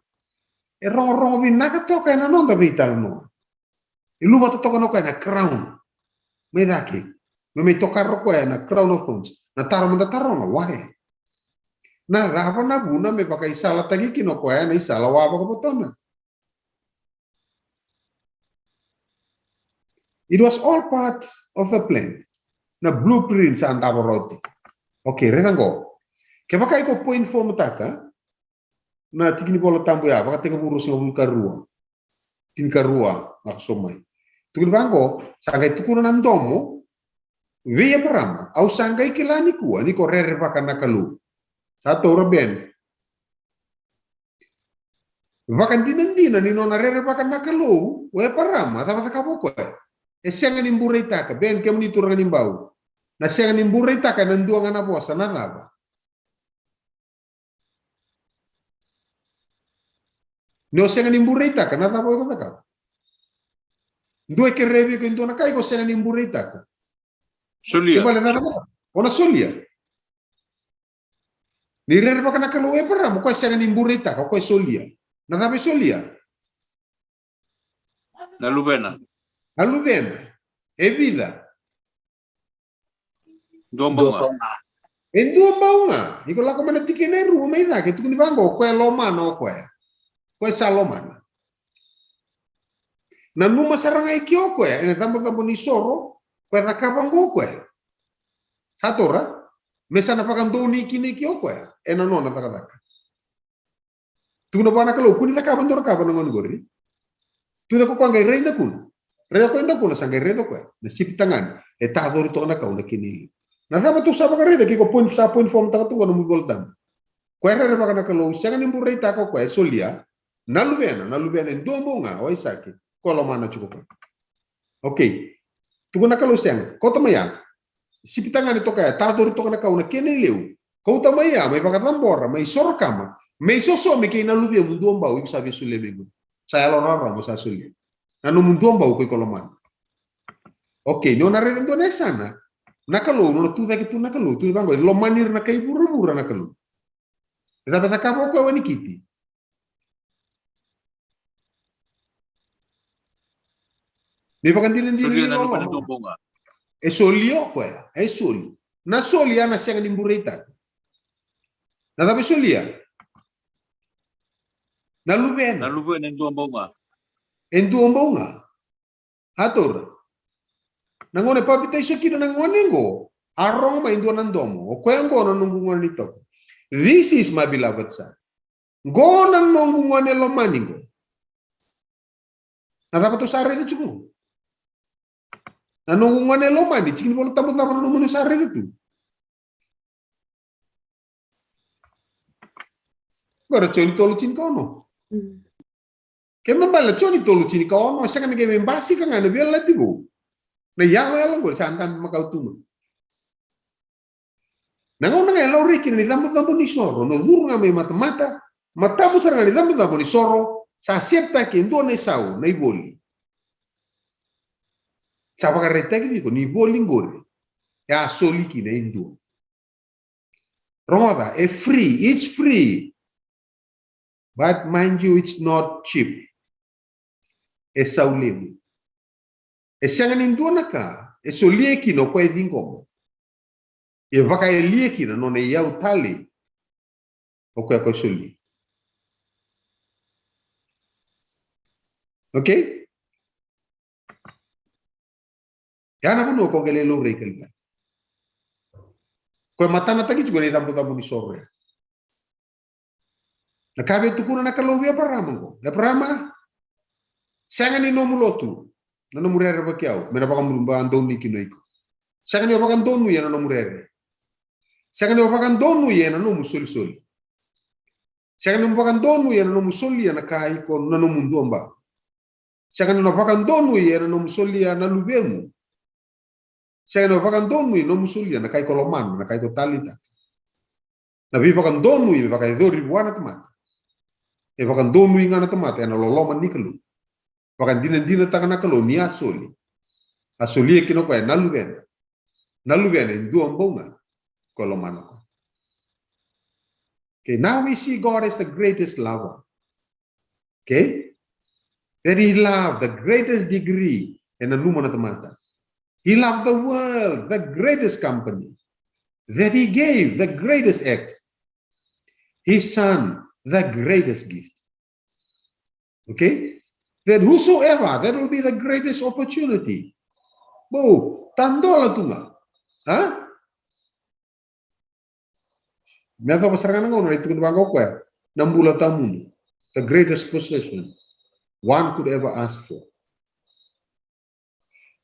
E rogorogo vinaka toka ena noda veitalanoa. E luvata toka na koya na crown. Mai cake. Me mai tokara o koya na crown of thorns. Na taro meda taroga, why? Na cava na vuna me vakaisalataki kina o koya na isala vavakavotona? It was all part of the plan. Na blueprint sa davo rauti. Okay, raica qo. Kevaka iko point form taka na tiki ni Vola Tabu ya, Vakatekivu ruasagavulu ka rua. Tinikarua, lako so mai. Tukuni vaqo, sa qai tukuna na domo vei Eparama, au sa qai kila nikua ni ko rerevaka na Kalou. Sa taura Ben. Vakadinadina ni nona rerevaka na Kalou o Eparama, cava cakava o koya? E sega ni bureitaka. Ben, kemuni turaga ni Bau, na sega ni bureitaka ena dua ga na vosa, na cava? Ni o sega ni bureitaka, na cava o iko cakava? Dua e kerea vei iko e dua na ka, iko sega ni bureitaka. Solia. Kevaka e cava na ka, o na solia. Ni rerevaka na Kalou o Eparama, o koya sega ni bureitaka, o koya solia. Na cava e solia? Na luvena. Na luvena. E vica? Dua bau ga. E dua bau ga. Iko lako mai na tikina e rua mai cake, tukuni vaqo, o koya e lomana o koya. O koya sa lomana. Nanuma sara ga i ke o koya ena cabocabo ni soro, o koya cakava qo o koya. Sa taura, me sa na vakadonuya kina i ke o koya ena nona cakacaka. Tukuna vua na Kalou, kua ni cakava dua na ka vua na gone qori. Tucake o koya qai rai dakuna. Rai o koya dakuna, sa qai raica o koya na sipi tagane e tacori toka na kau na kena iliu. Na cava tou sa vakaraica, ke iko point, sa point form taka tu qo na nomu iVolatabu? Koya e rerevaka na Kalou, sega ni bureitaka, o koya e solia na luvena, na luvena e dua bau ga, o Aisake, ko lomana tiko o koya. Okay. Tukuna na Kalou, sega, kauta mai ya. Sipi tagane toka ya, tacori toka na kau na kena iliu. Kauta mai ya, mai vakacabora, mai sorokama, mai sosomi kei na luvemu dua bau, iko sa via solia mai qo. Sa yalo rawarawa mo sa solia. Na nomu dua bau ko iko lomana. Okay, ni o na raica dua na yasana, na Kalou, nona tucake tu na Kalou, tukuni vaqo, e lomani ira na kai vuravura na Kalou. E cava e cakava o koya, o Nikiti? Me vakadinadina ni loloma. E solia o koya, e soli. Na solia na sega ni bureitaka. Na cava e solia? Na luvena. Na luvena e dua bau ga. E dua bau ga. A taura. Na gauna e papitaiso kina na gone qo, a rogo mai e dua na domo. O koya qo na noqu gone ni tovo. This is my beloved son. Qo na noqu gone lomani qo. Na cava tou sa raica tiko qo? Na noqu gone lomani, tiki ni Vola Tabu cava na nomuni sa raica tu? Qo na Joni tolu tinikaono. Mm. Ke me bale na Joni tolu tinikaono, sega ni ke me basika ga na veiyalayalati vou. Na iyaloyalo qori sa dabe makawa tu mai. Na gauna ga e laurai kina na icabocabo ni soro, na curu ga mai matamata, matamu sara ga na icabocabo ni soro, sa setaki e dua na isau, na ivoli. Sa vakaraitaki vei iko ni ivoli qori e a soli kina e dua. Rogoca, e free, it's free. But mind you, it's not cheap. E sau levu. E sega ni dua na ka e solia kina o koya e ciqoma. E vakayalia kina nona iyau talei o koya ko e solia. Okay? Ya na vanua ko qai lai laurai Kalivari. Ko e matanataki tiko ena icabocabo ni soro ya. Na ka via tukuna na Kalou vei Eparama qo: Eparama, sega ni nomu lotu na nomu rerevaki au me na vakadonui kina o iko. Sega ni o vakadonui ena nomu rere. Sega ni o vakadonui ena nomu solisoli. Sega ni o vakadonui ena nomu solia na ka iko na nomu duabau. Sega ni o vakadonui ena nomu solia na luvemu. Sega ni o vakadonui nomu solia na ka iko lomana, na ka iko taleitaka. Na veivakadonui me vakayacori vua na tamata. E vakadonui ga na tamata ena loloma ni Kalou. Vakadinadinataka na Kalou ni a soli, a solia kina o koya na luvena. Na luvena e duabau ga, ko lomana o koya. Okay, now we see God as the greatest lover. Okay? That he loved the greatest degree, e nanuma na tamata. He loved the world, the greatest company. That he gave the greatest act. His son, the greatest gift. Okay? That whosoever, that will be the greatest opportunity. Bo, tadola tu ga. Ha? Me yacova sara ga na gauna e tukuni vaqo o koya, na bula tawamudu, the greatest possession one could ever ask for.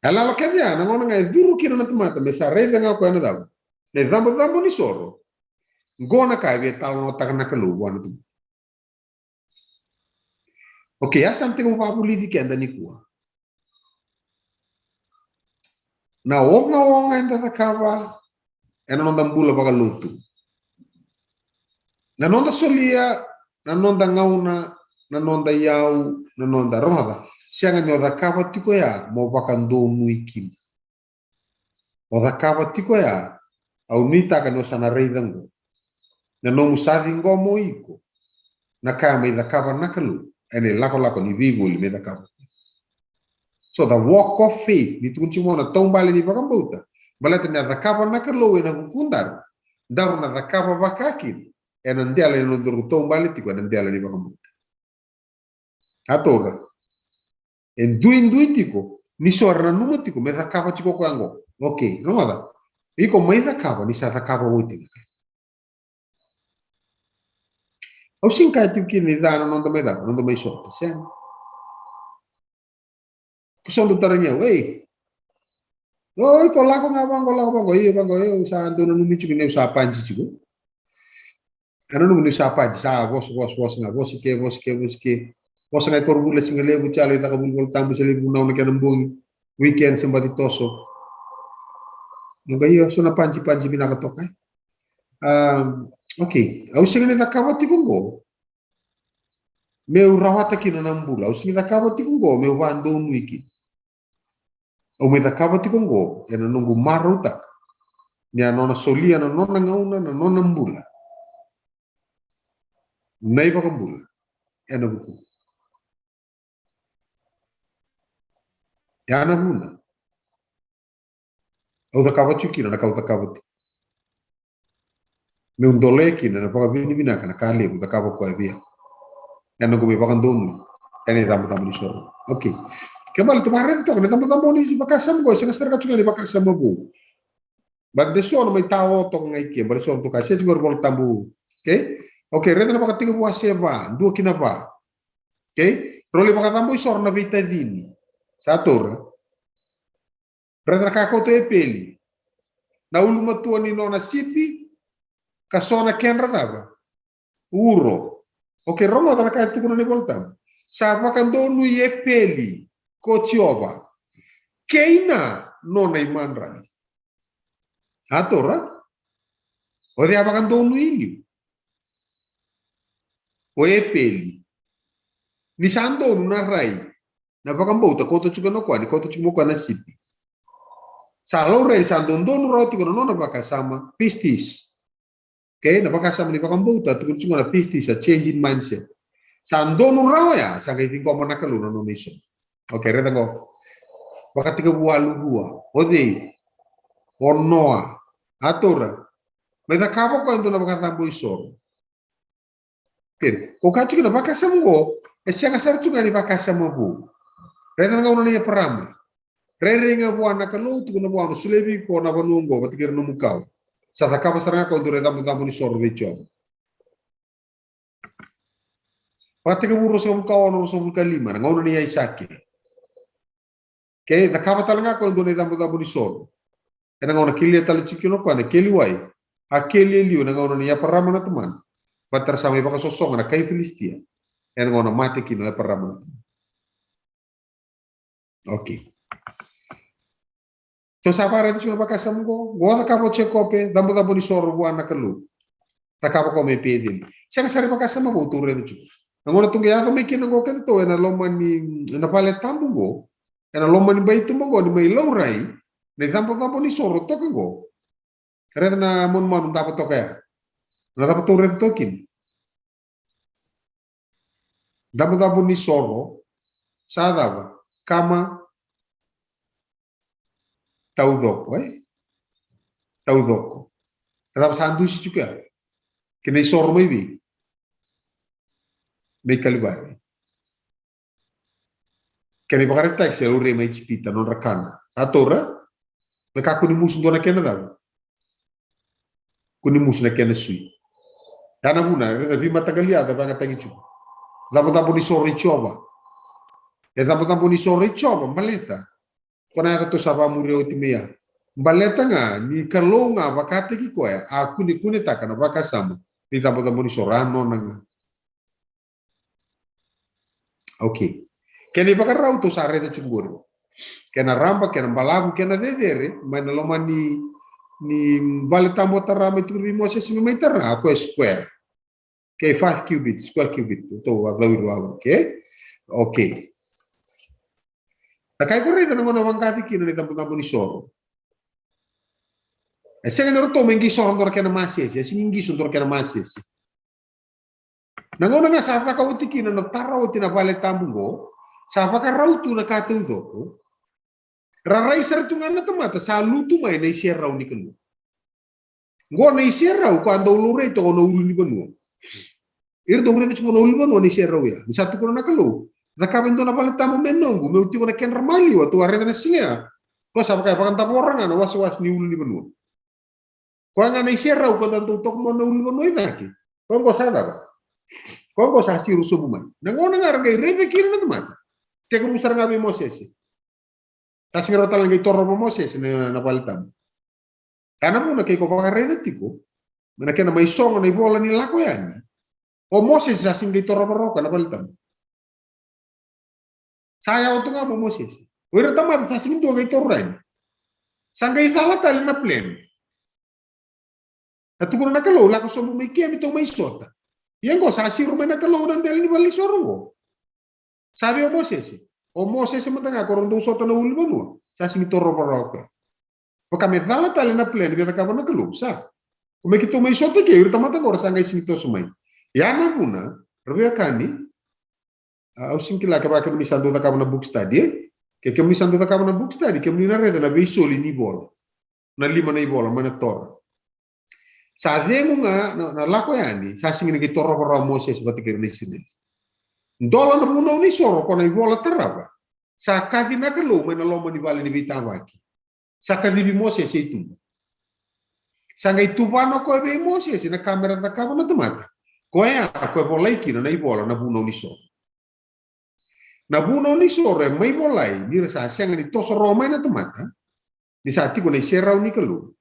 E lako kece ya na gauna ga e curu kina na tamata me sa raica ga o koya na cava? Na icabocabo ni soro. Qo na ka e via talanoataka na Kalou vua na tamata. Okay, a sa na tekivu vakavulici keda nikua na ogaoga eda cakava ena noda bula vakalotu. Na noda solia, na noda gauna, na noda iyau, na noda, rogoca, sega ni o cakava tiko ya mo vakadonui kina. O cakava tiko ya, au nuitaka ni o sa na raica qo, na nomu sa ciqoma o iko na ka mai cakava na Kalou ena ilakolako ni veivoli me cakava. So the walk of faith, ni tukuni tiko na taubale ni vakabauta, baleta ni a cakava na Kalou ena vukudaru, daru na cakava vakakina ena dela ni nodaru taubale tiko ena dela ni vakabauta. A taura. E duidui tiko ni so era nanuma tiko me cakava tiko o koya qo. Okay, rogoca. Iko mai cakava ni sa cakava oti. Au sega ni kaya tiko kina ni ca na noda mai cava, noda mai sota, sega. Ko so dau tarogi au, ei. Oi, ko lako ga vaqo, lako vaqo, io vaqo, io, au sa dau nanumi tiko ni au sa paji tiko. A nanuma ni sa paji, sa vosa, vosa, vosa ga, vosa ke, vosa ke, vosa ke. Vosa ga i koronivuli na siga levu, sa lai caka vuli Vola Tabu, sa lai vunau na kena bogi. Weekend sa baci toso. Noqu, io, so na paji, paji vinaka toka. Um, okay, au sega ni cakava tiko qo meu rawata kina na bula, au sega ni cakava tiko qo meu vakadonui kina. Au mai cakava tiko qo ena noqu marautaka ni a nona solia na nona gauna, na nona bula na iVakabula ena vuku. Ya na vuna au cakava tiko kina na ka au cakava tiko, meu dolea kina na vakavinavinaka na ka levu cakava o koya vei au. Ena noqu mai vakadonui ena icabocabo ni soro. Okay. Ke bale tou vakaraica toka na icabocabo ni vakasama qo, e sega sara ga tiko ga ni vakasama vou. Baleta de so na mai tao toka ga i ke, baleta so na toka se tiko na Vola Tabu. Okay? Okay, raica na Vakatekivu wase va, dua ki na va. Okay? Rau lai vakacabo isoro na veitacini. Sa taura. Raica na ka e kauta o Epeli. Na ulumatua ni nona sipi, ka so na kedra cava? Uro. Okay, rogoca na ka e tukuna na iVola Tabu. Sa vakadonui Epeli ko Jiova kei na nona imadrali. A taura? O cei a vakadonui liu? O Epeli. Ni sa donu na rai, na vakabauta, kauta tiko na koya, ni kauta tiko mai o koya na sipi. Sa laurai ni sa dodonu rawa tiko na nona vakasama, pistis. Okay, na vakasama ni vakabauta, tukuni tiko na pistis, a change in mindset. Sa donu rawa ya, sa qai ciqoma na Kalou na nona isoro. Okay, raica qo. Vakatekivu walu rua. O cei? O Noa. A taura. Mai cakava o koya e dua na vakacabo isoro. Okay, ko kaya tiko na vakasama qo, e sega sara tiko ga ni vakasama vou. Raica na gauna nei Eparama. Rairai ga vua na Kalou, tukuna vua, au na solia vei iko na vanua oqo vata kei ira na nomu kawa. Sa cakava sara ga o koya e dua na icabocabo ni soro vei Jiova. Vakatekivu ruasagavulu ka ono, ruasagavulu ka lima, na gauna nei Aisake. Ke cakava tale ga o koya e dua na icabocabo ni soro, ena gauna kelia tale tiko kina o koya na keli wai, a keli e liu ena gauna nei Eparama na tamana, baleta era sa mai vakasosoga na kai Filisitia ena gauna mate kina o Eparama na tamana. Okay. So sa vakaraica tiko na vakasama oqo, oqo cakava o Jekope, cabocabo ni soro vua na Kalou. Cakava o koya mai Peceli. Sega sara ni vakasama vou tou raica tiko. Na gauna tou qai yaco mai kina oqo keda tou ena loma ni, ena vale tabu oqo, ena loma ni baituba oqo ni mai laurai na icabocabo ni soro toka oqo. Raica na manumanu davo toka ya. Na cava tou raica toka kina? Cabocabo ni soro, sa cava? Kama, taucoko, e? Taucoko. Na cava sa dusi tiko ya? Kena isoro mai vei? Mai Kalivari. Kena ivakaraitaki se laurai mai Ijipita, nodra kana. Sa taura? Me kakua ni musu dua na kena cava? Kua ni musu na kena sui. Ya na vuna, raica veimataqali yaca vakayagataki tiko. Cabocabo ni soro i Jiova. E cabocabo ni soro i Jiova, baleta. Ko na yaca tou sa vakamuria oti mai ya. Baleta ga, ni Kalou ga vakataki koya, a kunekunetaka na vakasama. Ni cabocabo ni soro, a nona ga. Okay. Kena ivakarau tou sa raica tiko qori. Kena raba, kena balavu, kena cecere, mai na loma ni, ni vale tabu tara mai tukuni vei Mosese me mai tara, a koya square. Okay, five cubit, square cubit. Tou a cau i rua, okay? Okay. Na kai ko raica na gauna vaqaci kina na icabocabo ni soro. E sega ni ratou mai qai soro dora kena masese, e sega ni qai soro dora kena masese. Na gauna ga sa caka oti kina na tara oti na vale tabu oqo, sa vakarau tu na ka taucoko. Ra rai sara tu ga na tamata, sa lutu mai na iserau ni Kalou. Oqo na iserau ko a dau laurai toka na ulunivanua. Ira dau raica tiko na ulunivanua na iserau ya. Ni sa tukuna na Kalou, cakava e dua na vale tabu me noqu, meu tiko na kedra maliwa, tou a raica na siga ya. Ko sa vaka, vakadavora ga na wasewase ni ulunivanua. Koya ga na iserau ko da dau toka mai na ulunivanua i cake. Koya oqo sa cava? Koya oqo sa siro sobu mai. Na gauna ga ra qai raica kina na tamata. Tekivu sara ga vei Mosese. Sa sega rawa tale na qai torova Mosese na, na vale tabu. Ya na vuna ke ko vakaraica tiko, mai na kena mai sogo na ivola ni Lako Yani. O Mosese sa sega ni qai torova rawa o koya na vale tabu. Sa yawa tu ga vua o Mosese. O ira tamata sa sega ni dua qai taura yani. Sa qai cala tale na plan. Na tukuna na Kalou, lako sobu mai ke me tou mai sota. Ia oqo sa siro mai na Kalou na dela ni valenisoro oqo. Sa vei o Mosese. O Mosese mada ga ko rau dau sota na ulunivanua. Sa sega ni torova rawa o koya. Vaka me cala tale na plan e via cakava na Kalou, sa. Ko me keitou mai sota ke, o ira tamata oqo ra sa qai sega ni toso mai. Ya na vuna, ra veiwekani, a, au sega ni kila kevaka kemuni sa dau cakava na book study, e? Ke kemuni sa dau cakava na book study, kemuni na raica na veisoli ni vola. Na lima na ivola, mai na Tora. Sa cegu ga na, na Lako Yani, sa sega ni qai torova rawa o Mosese vata kei ira na Isireli. Dola na vunau ni soro, ko na ivola tarava. Sa kaci na Kalou mai na loma ni vale ni veitavaki. Sa kacivi Mosese i tuba. Sa qai tuvana o koya vei Mosese na ka me ra cakava na tamata. Koya, koya e volai kina na ivola na vunau ni soro. Na vunau ni soro e mai volai ni ra sa sega ni toso rawa mai na tamata, ni sa tiko na iserau ni Kalou.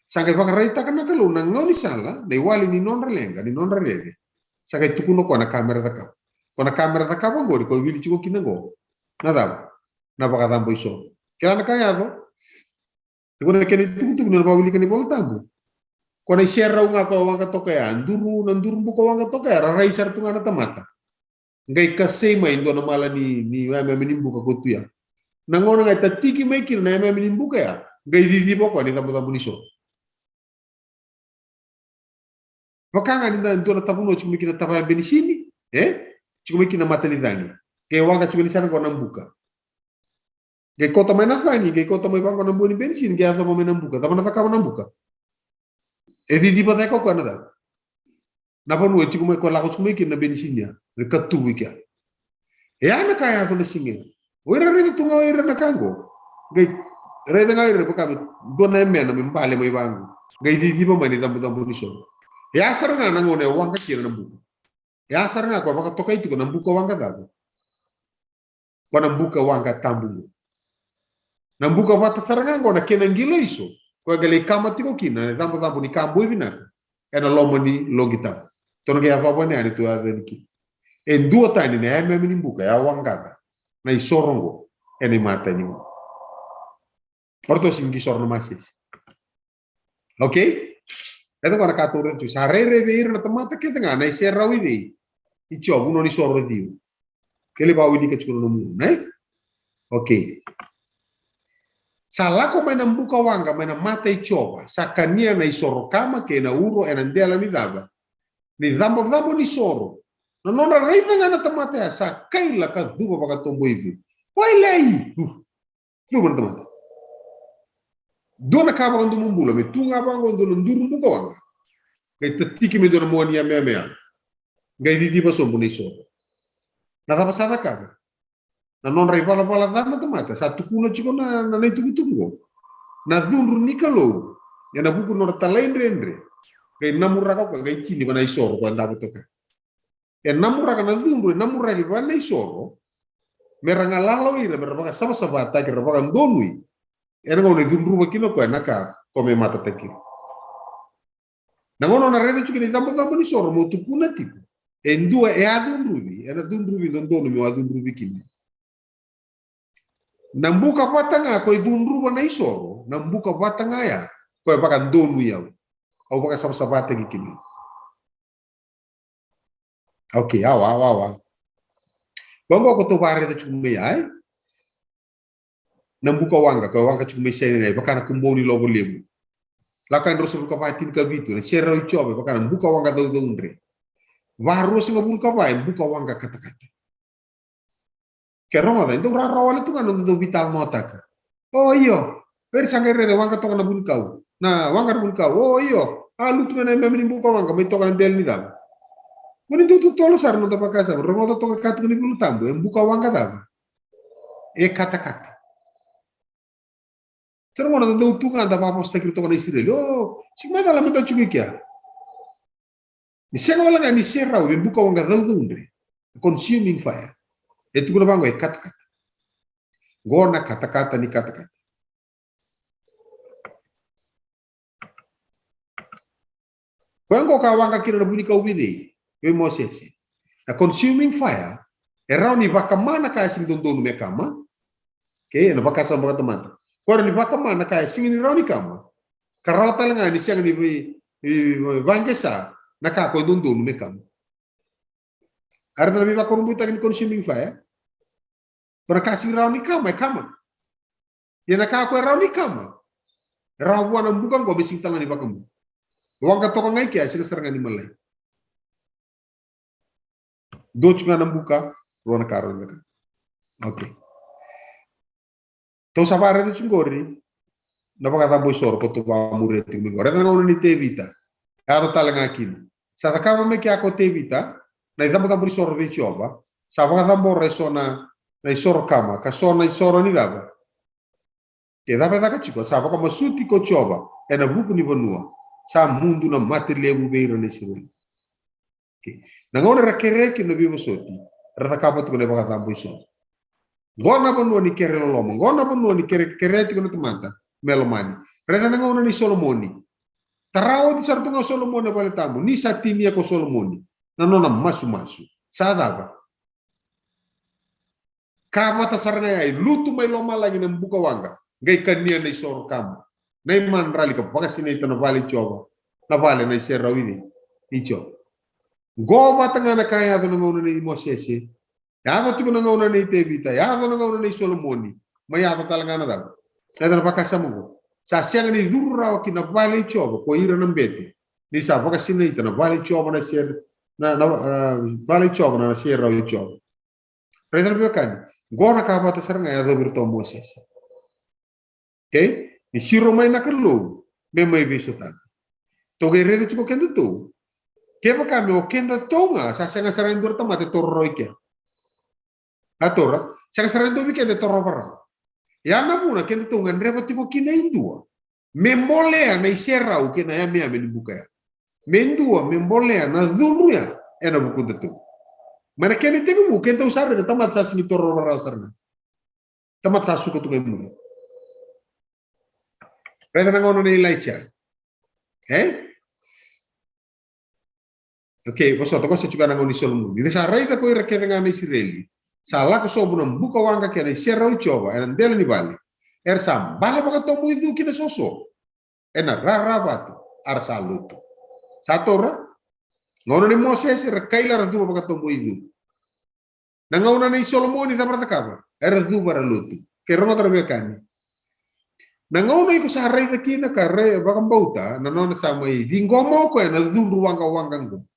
Sa qai vakaraitaka na Kalou na gaunisala, na iwali ni nodra leqa, ni nodra rere. Sa qai tukuna o koya na ka me ra cakava. Ko na ka me ra cakava oqori, ko wili tiko kina oqo. Na cava? Na vakacabo isoro. Kila na ka yaco? Tiko na kena itukutuku ni na vakawilika ni Vola Tabu. Ko na iserau ga ko waqa toka ya, duru, na duru buka waqa toka ya, ra rai sara tu ga na tamata. Qai kasei mai dua na mala ni, ni yameyame ni buka ko tu ya. Na gauna ga e tatiki mai kina na yameyame ni buka ya, qai ciciva o koya na icabocabo ni soro. Vaka ga ni da dua na tavanua tiko mai kina tavaya benisini, e? Tiko mai kina mata ni cagi. Qai waqa tiko ni sara qo na buka. Qai kauta mai na cagi, qai kauta mai vaqo na bua ni benisini, qai yacova mai na buka. Cava na cakava na buka? E ciciva cake o koya na cava? Na vanua e tiko mai, ko lako tiko mai kina na benisini ya. E katuvu i kea. E ya na ka yaco na siga ya. O ira raica tu ga o ira na ka qo. Qai raica ga ira vaka me dua na yamena me bale mai vaqo. Qai ciciva mai na icabocabo ni soro. E a sara ga na gauna e waqa kina na buka. E a sara ga ko e vakatokai tiko na buka waqa cava? Ko na buka waqa tabu qo. Na buka vata sara ga qo na kena qilaiso. Ko e qai lai kama tiko kina na icabocabo ni ka boi vinaka ena loma ni loqi tabu. Tou na qai yacova yani, tou yacova yani kina. E dua tani na yameyame ni buka e a waqaca na isoro qo ena imatai ni gauna. O ratou sega ni soro na masese. Okay? E toka na ka tou raica tu, sa rairai vei ira na tamata kece ga na iserau i cei? I Jiova, nona isoro ciwa. Kele vawilika tiko na nomu gauna, e? Okay. Sa lako mai na buka waqa mai na mata i Jiova, sa kania na isoro kama kei na uro ena dela ni cava? Ni cabocabo ni soro. Na nodra raica ga na tamata ya, sa kaila ka cuva vakatoboicu. Wailei! Uf. Cuva na tamata. Dua na ka vakadomobula me tu ga vaqo dua na duru buka waqa. Qai tatiki me dua na mua ni yameyame. Qai ciciva sobu na isoro. Na cava sa cakava? Na nodra ivalavala ca na tamata sa tukuna tiko na, na, na itukutuku qo. Na cudru ni Kalou ena vuku ni nodra talaidredre. Qai namuraka o koya, qai tini va na isoro ko e davo toka. E namuraka na cudru, e namuraki va na isoro. Me ra galala o ira, me ra vakasavasavataki, ra vakadonui. Ena gauna e cudruva kina o koya na ka ko me matataki ira. Na gauna o na raica tiko kina icabocabo ni soro mo tukuna tiko. E dua e a cudruvi, ena cudruvi dodonu me a cudruvi kina. Na buka vata ga ko e cudruva na isoro, na buka vata ga ya ko e vakadonui au. Au vakasavasavataki kina. Okay, awa, awa, awa. Vaqo ko tou vakaraica tiko mai, ai? Na buka waqa, ko e waqa tiko mai Sainerai, vaka na kubou ni lovo levu. Lako yani ruasagavulu ka va tinikavitu, na iserau i Jiova, vaka na buka waqa caucaudre. Varuasagavulu ka va e buka waqa katakata. Ke rogoca, e dau rawarawa wale tu ga na dau veitalanoataka. O io, vei ira sa qai raica e waqa toka na vunikau. Na waqa na vunikau. O io, a lutu mai na yameyame ni buka waqa mai toka na dela ni cava? Ko ni dau totolo sara na noda vakasama, rogoca toka ka tukuna na iVolatabu, e buka waqa cava? E katakata. Tara gona da dau tu ga da vakavosataki ira toka na Isireli. O, sega ni macala me da tiko i kea. Ni sega wale ga ni serau, e buka waqa caucaudre. Consuming fire. E tukuna vaqo e katakata. Qo na katakata ni katakata. Koya qo ka waqa kina na vunikau vei cei? Vei Mosese. Na consuming fire, e rawa ni vakama na ka e sega ni dodonu me kama. Okei, ena vakasama vakatamata. Koya rawa ni vakama na ka e sega ni rawa ni kama. Ka rawa tale ga ni sega ni vei, vei, vei, vaqesa na ka ko e dodonu me kama. A raica na veivakurabuitaki ni consuming fire. Ko na ka sega ni rawa ni kama, e kama. Ia na ka ko e rawa ni kama, e rawa vua na buka qo me sega tale ga ni vakamu. Waqa toka ga i kea, e sega sara ga ni malai. Dua tiko ga na buka, rua na ka rawa ni vaka. Okei. Tou sa vakaraica tiko qori na vakacabo isoro ko tou vakamuria tiko mai qori. Raica na gauna nei Tevita. Yaco tale ga kina. Sa cakava mai kea ko Tevita na icabocabo ni soro vei Jiova. Sa vakacabora eso na, na isoro kama, ka so na isoro ni cava. Ke cava e caka tiko, sa vakamasuti ko Jiova ena vuku ni vanua. Sa mudu na mate levu vei ira na Isireli. Okei. Na gauna era kerea kina na veivosoti, era cakava tiko na ivakacabo isoro. Qo na vanua ni kere loloma, qo na vanua ni kere, kerea tiko na tamata me lomani. Raica na gauna nei Solomoni. Tara oti sara tu ga o Solomoni na vale tabu, ni sa tinia ko Solomoni na nona masumasu. Sa cava? Ka vata sara ga ya, e lutu mai lomalagi na buka waqa, qai kania na isoro kama, na imadrali, ka vakasinaita na vale i Jiova, na vale na iserau i cei? I Jiova. Qo vata ga na ka yaco na gauna nei Mosese, yaco tiko na gauna nei Tevita, yaco na gauna nei Solomoni, mai yaco tale ga na cava? Yaco na vakasama qo. Sa sega ni curu rawa ki na vale i Jiova ko ira na bete, ni sa vakasinaita na vale i Jiova na ser-, na, na, na vale i Jiova na serau i Jiova. Raica na veiwekani, qo na ka vata sara ga e yacovi iratou o Mosese. Okei? Ni siro mai na Kalou me mai veisotavi. Tou qai raica tiko kedatou. Kevaka me o kedatou ga, sa sega sara ni dua na tamata e toro rawa i kea. A toro, sega sara ni dua vei keda e toro rawa. Ia na vuna kedatou gadreva tiko kina e dua me bolea na iserau kei na yameyame ni buka ya. Me dua me bolea na cudru ya ena vukudatou. Mai na kena itekivu kedatou sa raica tamata sa sigi toro rawarawa sara ga. Tamata sa suka tu ga i muri. Raica na gauna nei Ilaija. E? Okay, vosota, qo sa tiko na gauna i Solomoni. Ni sa raica ko ira kece ga na Isireli sa lako sobu na buka waqa kei na iserau i Jiova ena dela ni vale, era sa bale vakatoboicu ki na soso ena rara vatu, a ra sa lotu. Sa taura? Gauna nei Mosese era kaila, ra cuva vakatoboicu. Na gauna nei Solomoni cava ra cakava? Era cuva, ra lotu. Ke rogoca, ra veiwekani. Na gauna iko sa raica kina ka rai vakabauta na nona sa mai ciqoma o koya na cudru waqawaqa qo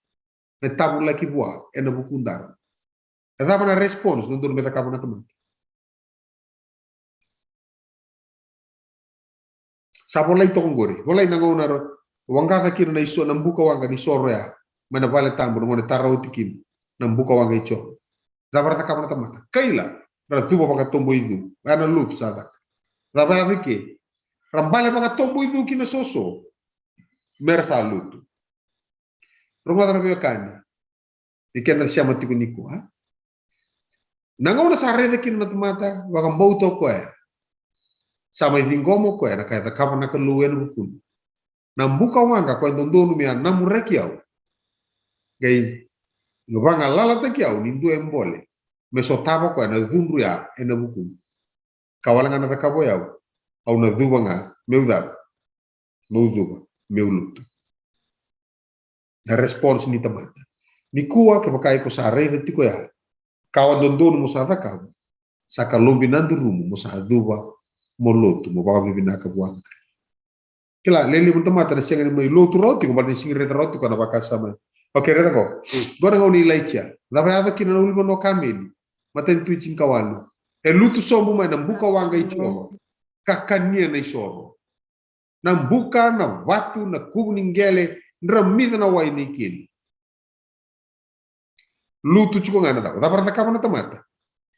me tavulaki vua ena vukudaru, e cava na response dodonu me cakava na tamata? Sa volai toka qori, volai na gauna ra waqaca kina na iso, na buka waqa ni soro ya mai na vale tabu, na gauna e tara oti kina na buka waqa i Jiova. Cava ra cakava na tamata? Kaila, ra cuva vakatoboicu. Oya na lotu sa caka. Cava yaco i ke? Ra bale vakatoboicu ki na soso me ra sa lotu. Rogoca, ra veiwekani, ni keda sema tiko nikua. Na gauna sa raica kina na tamata, vakabauta o koya, sa mai ciqoma o koya na ka e cakava na Kalou ena vukuna, na buka waqa ko e dodonu me a namuraki au, qai vagalalataki au ni dua e bole me sotava o koya na cudru ya ena vukuna. Ka wale ga na cakava o yau, au na cuva ga meu cava? Meu cuva, meu lotu. Na response ni tamata. Nikua, kevaka iko sa raica tiko ya, ka wa dodonu mo sa cakava, sa ka lobi na durumu mo sa cuva, mo lotu, mo vakavinavinaka vua na Kalou. Kila, lelevu na tamata na sega ni mai lotu rawa tiko, baleta ni sega ni raica rawa tiko na vakasama. Okay, raica qo. Qo na gauna nei Ilaija. Cava yaco kina na ulunivanua o Kameli? Matai ni Tui tinikawalu. E lutu sobu mai na buka waqa i Jiova ka kania na isoro. Na buka, na vatu, na kuvu ni qele, dramica na wai ni keli. Lutu tiko ga na cava? Cava ra cakava na tamata?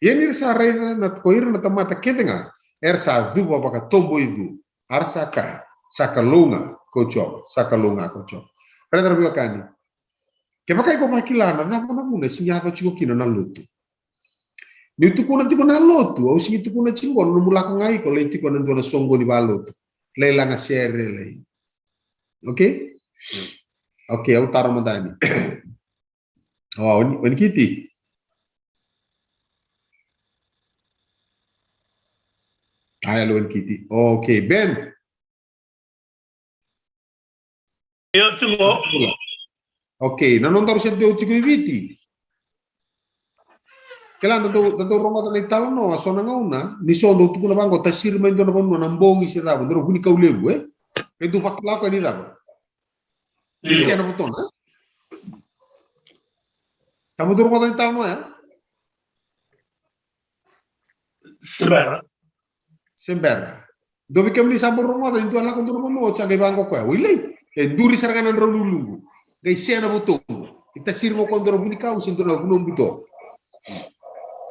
Ia ni ra sa raica na, ko ira na tamata kece ga, era sa cuva vakatoboicu, a ra sa kaya, sa Kalou ga ko Jiova, sa Kalou ga ko Jiova. Raica, ra veiwekani. Kevaka iko vakila na cava na vuna e sega ni yaco tiko kina na lotu. Niu tukuna tiko na lotu, au sega ni tukuna tiko na nomu lako ga iko lai tiko ena dua na soqoni vakalotu, lai laga sere, lai. Okay? Okay, au taro mada yani. O, o ni, o ni Kiti. Ai, alo, o ni Kiti. Okay, Ben. Io, tiko. Okay, na nodaru se dau tiko i Viti. Kila, da dau, da dau rogoca na italanoa, so na gauna ni so dau tukuna vaqo, tasiri mai dua na vanua na bogi se cava, dua na vunikau levu, e? E dau vakila koya ni cava? Io. Ni sena vutona, e? Sa mo dau rogoca na italanoa ya? Se bera. Se bera. Dua vei kemuni sa bau rogoca ni dua lako dua na vanua, sa qai vaqo koya, wailei, e duri sara ga na drau ni uluqu, qai sena vutona. E tasiri mai o koya dua na vunikau se dua na vanua buto.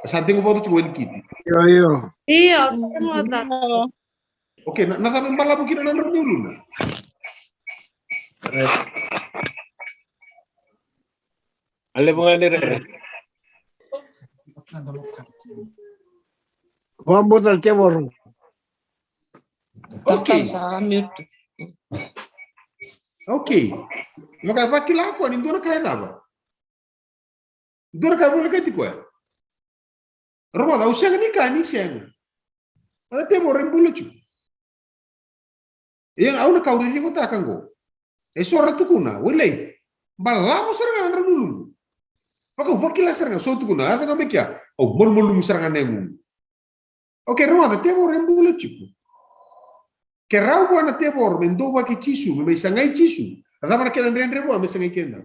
Sa tegu vata tiko o ni Kiti. Io, io. Io, sa rogoca. Okay, na, na cava e balavu kina na drau ni uluna? A levu ga ni rere. Vabauta na tevoro. Okay. Sa mute. Okay. Vaka, vakila koya ni dua na ka e cava? Dua na ka e volekati koya. Rogoca, au sega ni kani, sega. Vaka tevoro e bula tiko. Ia au na kau ririkotaka qo. E so ra tukuna, wailei, balavu sara ga na drau ni uluqu. Vaka au vakila sara ga, so tukuna, a yaco ga mai kea, au malumalumu sara ga na yagoqu. Okay, rogoca, tevoro e bula tiko. Ke rawa vua na tevoro me dovaki Jisu, me mai sagai Jisu, a cava na kena dredre vua me sagai keda?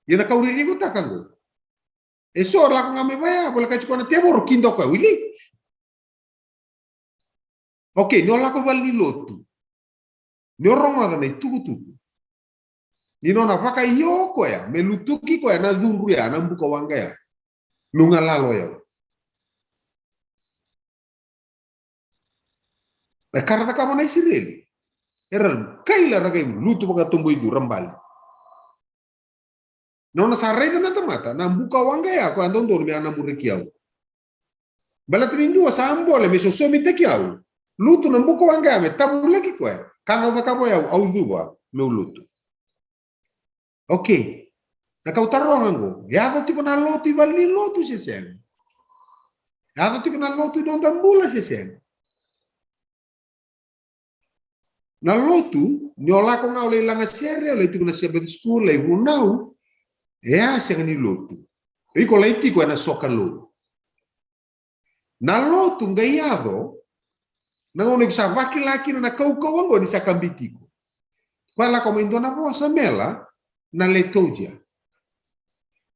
Ia na kau ririkotaka qo. E so lako ga mai vaya, volekati koya na tevoro, kidua koya, wailei. Okay, ni o lako i vale ni lotu, ni o rogoca na itukutuku, ni nona vakaio koya me lutuki koya na cudru ya, na buka waqa ya, lugalalo ya. E ka ra cakava na Isireli. Era kaila, ra qai lutu vakatoboicu, ra bale. Na nona sa raica na tamata, na bukawaqa ya koya a dodonu me a namuraki au. Baleta ni dua sa bole me sosomitaki au. Lutu na bukawaqa ya me tavulaki koya. Ka ga au cakava o yau, au cuva meu lutu. Okay. Na ka au taroga qo, yaco tiko na lotu i valenilotu se sega? Yaco tiko na lotu i noda bula se sega? Na lotu, ni o lako ga o lai lagasere, o lai tiko na Sabbath school, lai vunau, e a sega ni lotu. O iko lai tiko ena sokalou. Na lotu qai yaco na gauna iko sa vakila kina na kaukauwa oqo ni sa kabiti iko. Koya lako mai dua na vosa mela, na liturgia.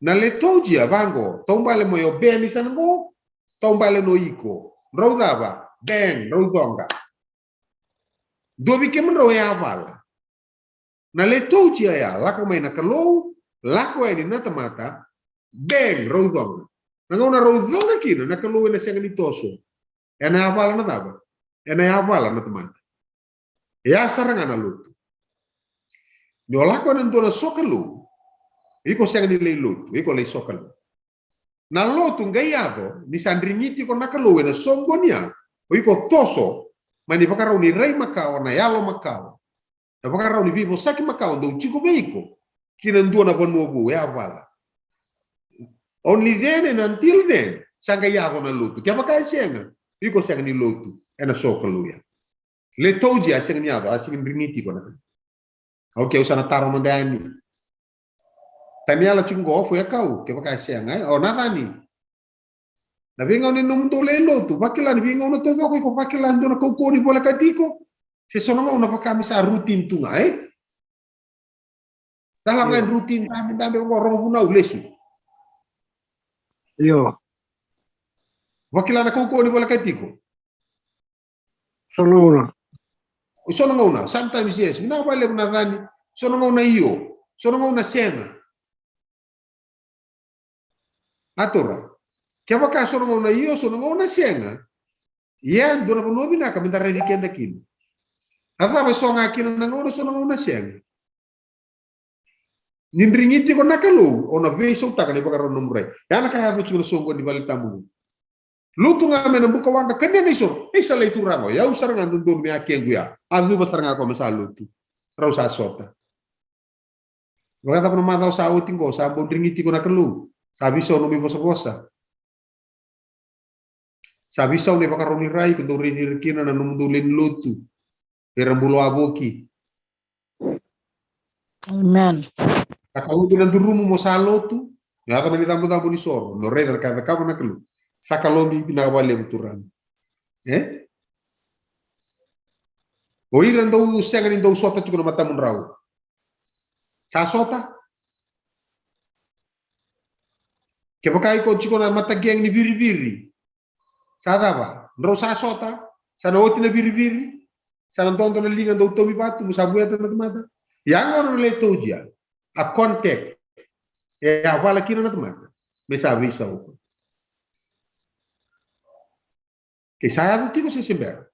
Na liturgia vaqo, taubale mai o Ben i sana qo, taubale no iko. Drau cava? Ben, drau coqa. Dua vei kemudrau e yavala. Na liturgia ya, lako mai na Kalou, lako yani na tamata, bang, rau coqa. Na gauna rau coqa kina, na Kalou ena sega ni toso. Ena yavala na cava? Ena yavala na tamata. E ya sara ga na lotu. Ni o lako ena dua na sokalou, iko sega ni lai lotu, iko lai sokalou. Na lotu qai yaco ni sa drigiti iko na Kalou ena soqoni ya, o iko toso, mai na ivakarau ni rai makawa, na yalo makawa, na ivakarau ni veivosaki makawa dau tiko vei iko ki na dua na vanua vou, e yavala. Only then and until then sa qai yaco na lotu. Kevaka e sega, iko sega ni lotu ena sokalou ya. Liturgia a sega ni yaco, a sega ni drigiti iko na Kalou. Okay, au sa na taro mada yani. Taniela tiko qo, Foiakau, kevaka e sega, e? O Nacani. Na veigauna ni nomudou lai lotu, vakila ni veigauna taucoko iko vakila e dua na kaukauwa ni volekati iko. Se so na gauna vaka me sa routine tu ga, e? Dala ga e routine, dabe, dabe, qo rogo vunau, lesu. Io. Vakila na kaukauwa ni volekati iko. So na gauna. So na gauna. Sometimes yes. Vinaka vakalevu Nacani. So na gauna io. So na gauna sega. Atura. Kevaka so na gauna io, so na gauna sega. Ia, dua na vanua vinaka meda raici keda kina. A cava e so ga kina na gauna, so na gauna sega. Ni drigiti iko na Kalou, o na veisautaka na ivakarau ni nomu rai. Ya na ka yaco tiko na soqoni ni vale tabu. Lotu ga mai na buka waqa, kania na isoro. Ei, sa lai turaga, o yau sara ga dodonu me a kequ ya. A cuva sara ga ko me sa lotu. Rau sa sota. Vakacava na macawa sa oti qo, sa bau drigiti iko na Kalou? Sa veisau nomu ivosavosa? Sa veisau na ivakarau ni rai ko dau raici ira kina na nomudou lewe ni lotu? Era bula wavoki. Amen. Sa ka oti na durumu mo sa lotu, na yaco mai na icabocabo ni soro, no raica na ka e cakava na Kalou. Sa Kalou ni vinaka vakalevu turaga. E? O ira dou sega ni dou sota tiko na matamudrau. Sa sota? Kevaka iko tiko na mataqeg ni viriviri. Sa cava? Drau sa sota? Sa na oti na viriviri? Sa na dodo na liga dau taumi vatu, mo sa vueta na tamata? Ia gona na liturgia. A contact. E a vala kina na tamata. Me sa veisau. Ke sa yaco tiko se se bera?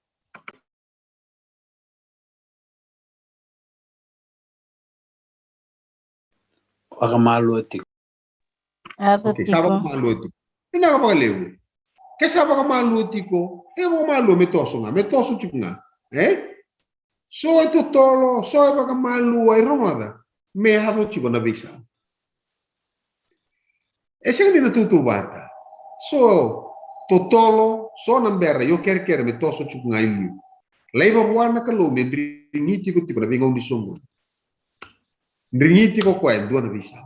Vakamalua tiko. Yaco tiko. Okay, sa vakamalua tiko. Vinaka vakalevu. Ke sa vakamalua tiko, e vakamalua me toso ga, me toso tiko ga. E? So e totolo, so e vakamalua, e rogoca. Me yaco tiko na veisau. E sega ni na tautauvata. So totolo, so na bera, io kerekere me toso tiko ga i liu. Laiva vua na Kalou me drigiti iko tiko na veigauna ni soqoni. Drigiti iko koya e dua na veisau.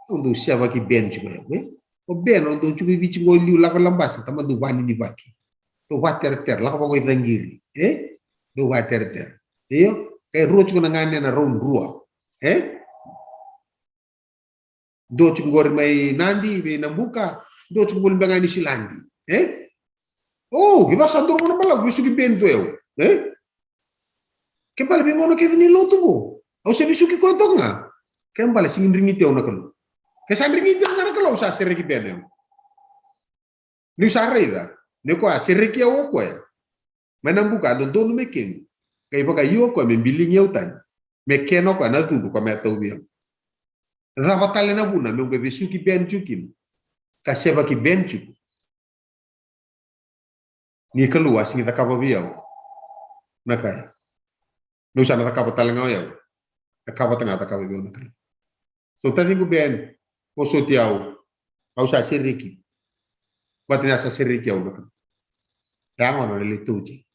O dou sevaki Ben tiko ya, e? O Ben, o dou tiko i Viti tiko i liu, lako Labasa, tamata dou vaninivaki. Dou vateretera, lako vako i caqiri, e? Dou vateretera. Io, e rua tiko na ganena rau drua. E? Dua tiko qori mai Nadi, vei Nabuka, dua tiko voli beka ga i Niusiladi. E? O, kevaka sa dua na gauna balavu, vesuki Ben tu yau. E? Ke bale veigauna kece ni lotu qo. Au se vesuki koya toka ga. Ke bale sega ni drigiti au na Kalou. Ke sa drigiti au ga na Kalou, sa sereki Ben au. Niu sa raica ni koya a sereki au o koya. mai na buka, a dodonu me kequ. Qai vakaio o koya me biligi au tani. Me kena o koya na cudru ka me a tauvi au. Cava tale na vuna meu qai vesuki Ben tiko kina, ka sevaki Ben tiko? Ni Kalou a sega ni cakava vei au na ka ya, meu sa na cakava tale ga o yau. Cakava talega, cakava vei au na Kalou. So taciqu Ben, vosoti au, au sa sereki. Baleta ni a sa sereki au na Kalou. E a gona na lethargy.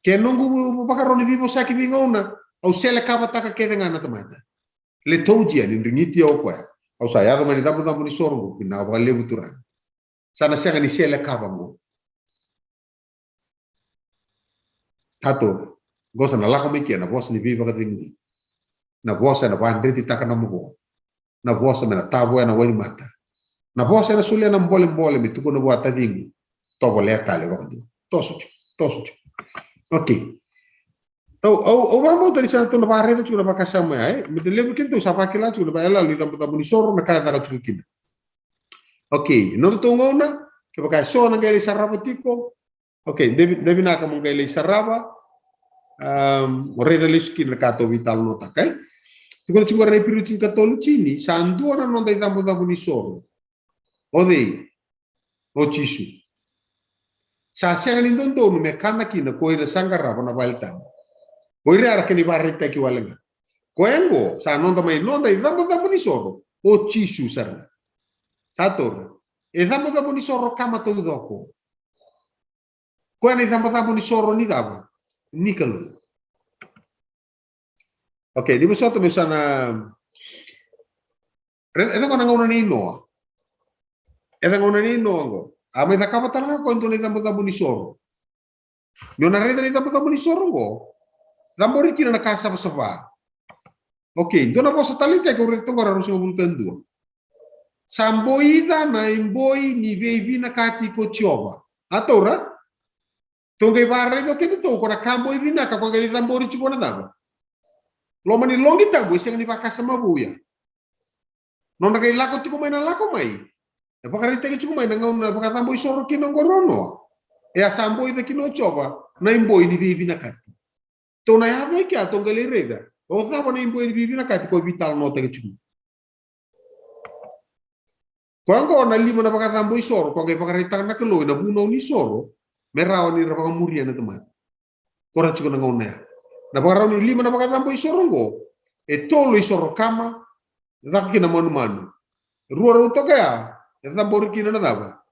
Ke noqu vakarau ni veivosaki veigauna, au selekavataka kece ga na tamata. Lethargy, ni drigiti au o koya. Au sa yaco mai na icabocabo ni soro qo, vinaka vakalevu Turaga. Sa na sega ni selekava qo. Tato, qo sa na lako mai kina na vosa ni veivakacegui. Na vosa ena vakadretitaka na mavoa. Na vosa me na tavoya na wainimata. Na vosa ena solia na bolebole me tukuna vua, taciqu, tovolea tale vakadua. Toso tiko, toso tiko. Okay. Au, au, au vakabauta ni sa na tou na vakaraica tiko na vakasama ya, e? Me te levu kina tou sa vakila tiko na vakayalo ni icabocabo ni soro, na ka e caka tiko kina. Okay, noda tou gauna, kevaka e so na qai lai sarava tiko. Okay, de vi-, de vinaka mo qai lai sarava. Um, o raica lesu kina na ka tou veitalanoataka, e? Tukuna tiko qori na Iperiu tinikatolu, tini, sa dua na noda icabocabo ni soro. O cei? O Jisu. Sa sega ni dodonu me kana kina ko ira sa qarava na vale tabu. O ira era kena ivakaraitaki wale ga. Koya qo sa noda mai noda icabocabo ni soro. O Jisu sara. Sa taura. E cabocabo ni soro kama taucoko. Koya na icabocabo ni soro ni cava? Ni Kalou. Okay, ni vosota meu sa na, e cava na gauna nei Noa? E cava gauna nei Noa qo? A mai cakava tale ga koya e dua na icabocabo ni soro. Ni o na raica na icabocabo ni soro qo, cabori kina na ka savasava. Okay, dua na vosa taleitaki au raica toka qo, ruasagavulu ka dua. Sa boi ca na iboi ni veivinakati ko Jiova. A taura? Tou qai vakaraica o kedatou ko na ka boi vinaka ko qai lai cabori tiko na cava? Loma ni loqi tabu e sega ni vakasama vou ya. Nodra qai lako tiko mai na lako mai. E vakaraitaki tiko mai na gauna na vakacabo isoro kina oqori o Noa. E a sa boi ca kina o Jiova na iboi ni veivinakati. Tou na yaco i kea tou qai lai raica o cava na iboi ni veivinakati ko veitalanoataki tiko. Koya oqo na lima na vakacabo isoro ko qai vakaraitaka na Kalou ena vunau ni soro me rawa ni ra vakamuria na tamata. Ko ra tiko na gauna ya. Na vakarau ni lima na vakacabo isoro oqo, e tolu isoro kama, caka kina manumanu. Rua rau toka ya e cabori kina na cava?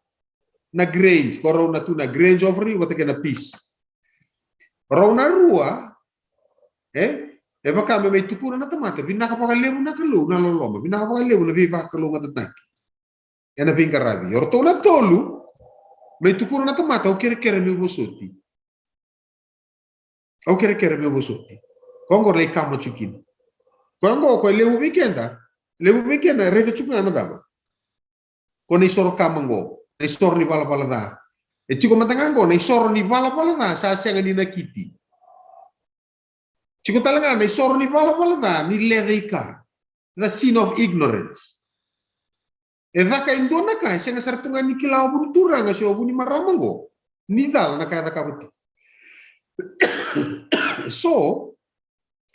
Na grains, ko rau na tu na grains offering vata kei na peace. Rau na rua, e, e vaka me mai tukuna na tamata, vinaka vakalevu na Kalou na loloma, vinaka vakalevu na veivakalougatataki ena veiqaravi. O ratou na tolu, mai tukuna na tamata, au kerekere meu vosoti. Au kerekere meu vosoti. Koya oqo lai kama tiko kina. Koya oqo ko e levu vei keda, levu vei keda e raica tiko ga na cava? Ko na isoro kama oqo, na isoro ni valavala ca. E tiko mada ga oqo na isoro ni valavala ca sa sega ni nakiti. Tiko tale ga na isoro ni valavala ca ni lecaika. The sin of ignorance. E caka e dua na ka e sega sara tu ga ni kila o vu ni turaga se o vu ni marama oqo ni cala na ka e cakava tiko. So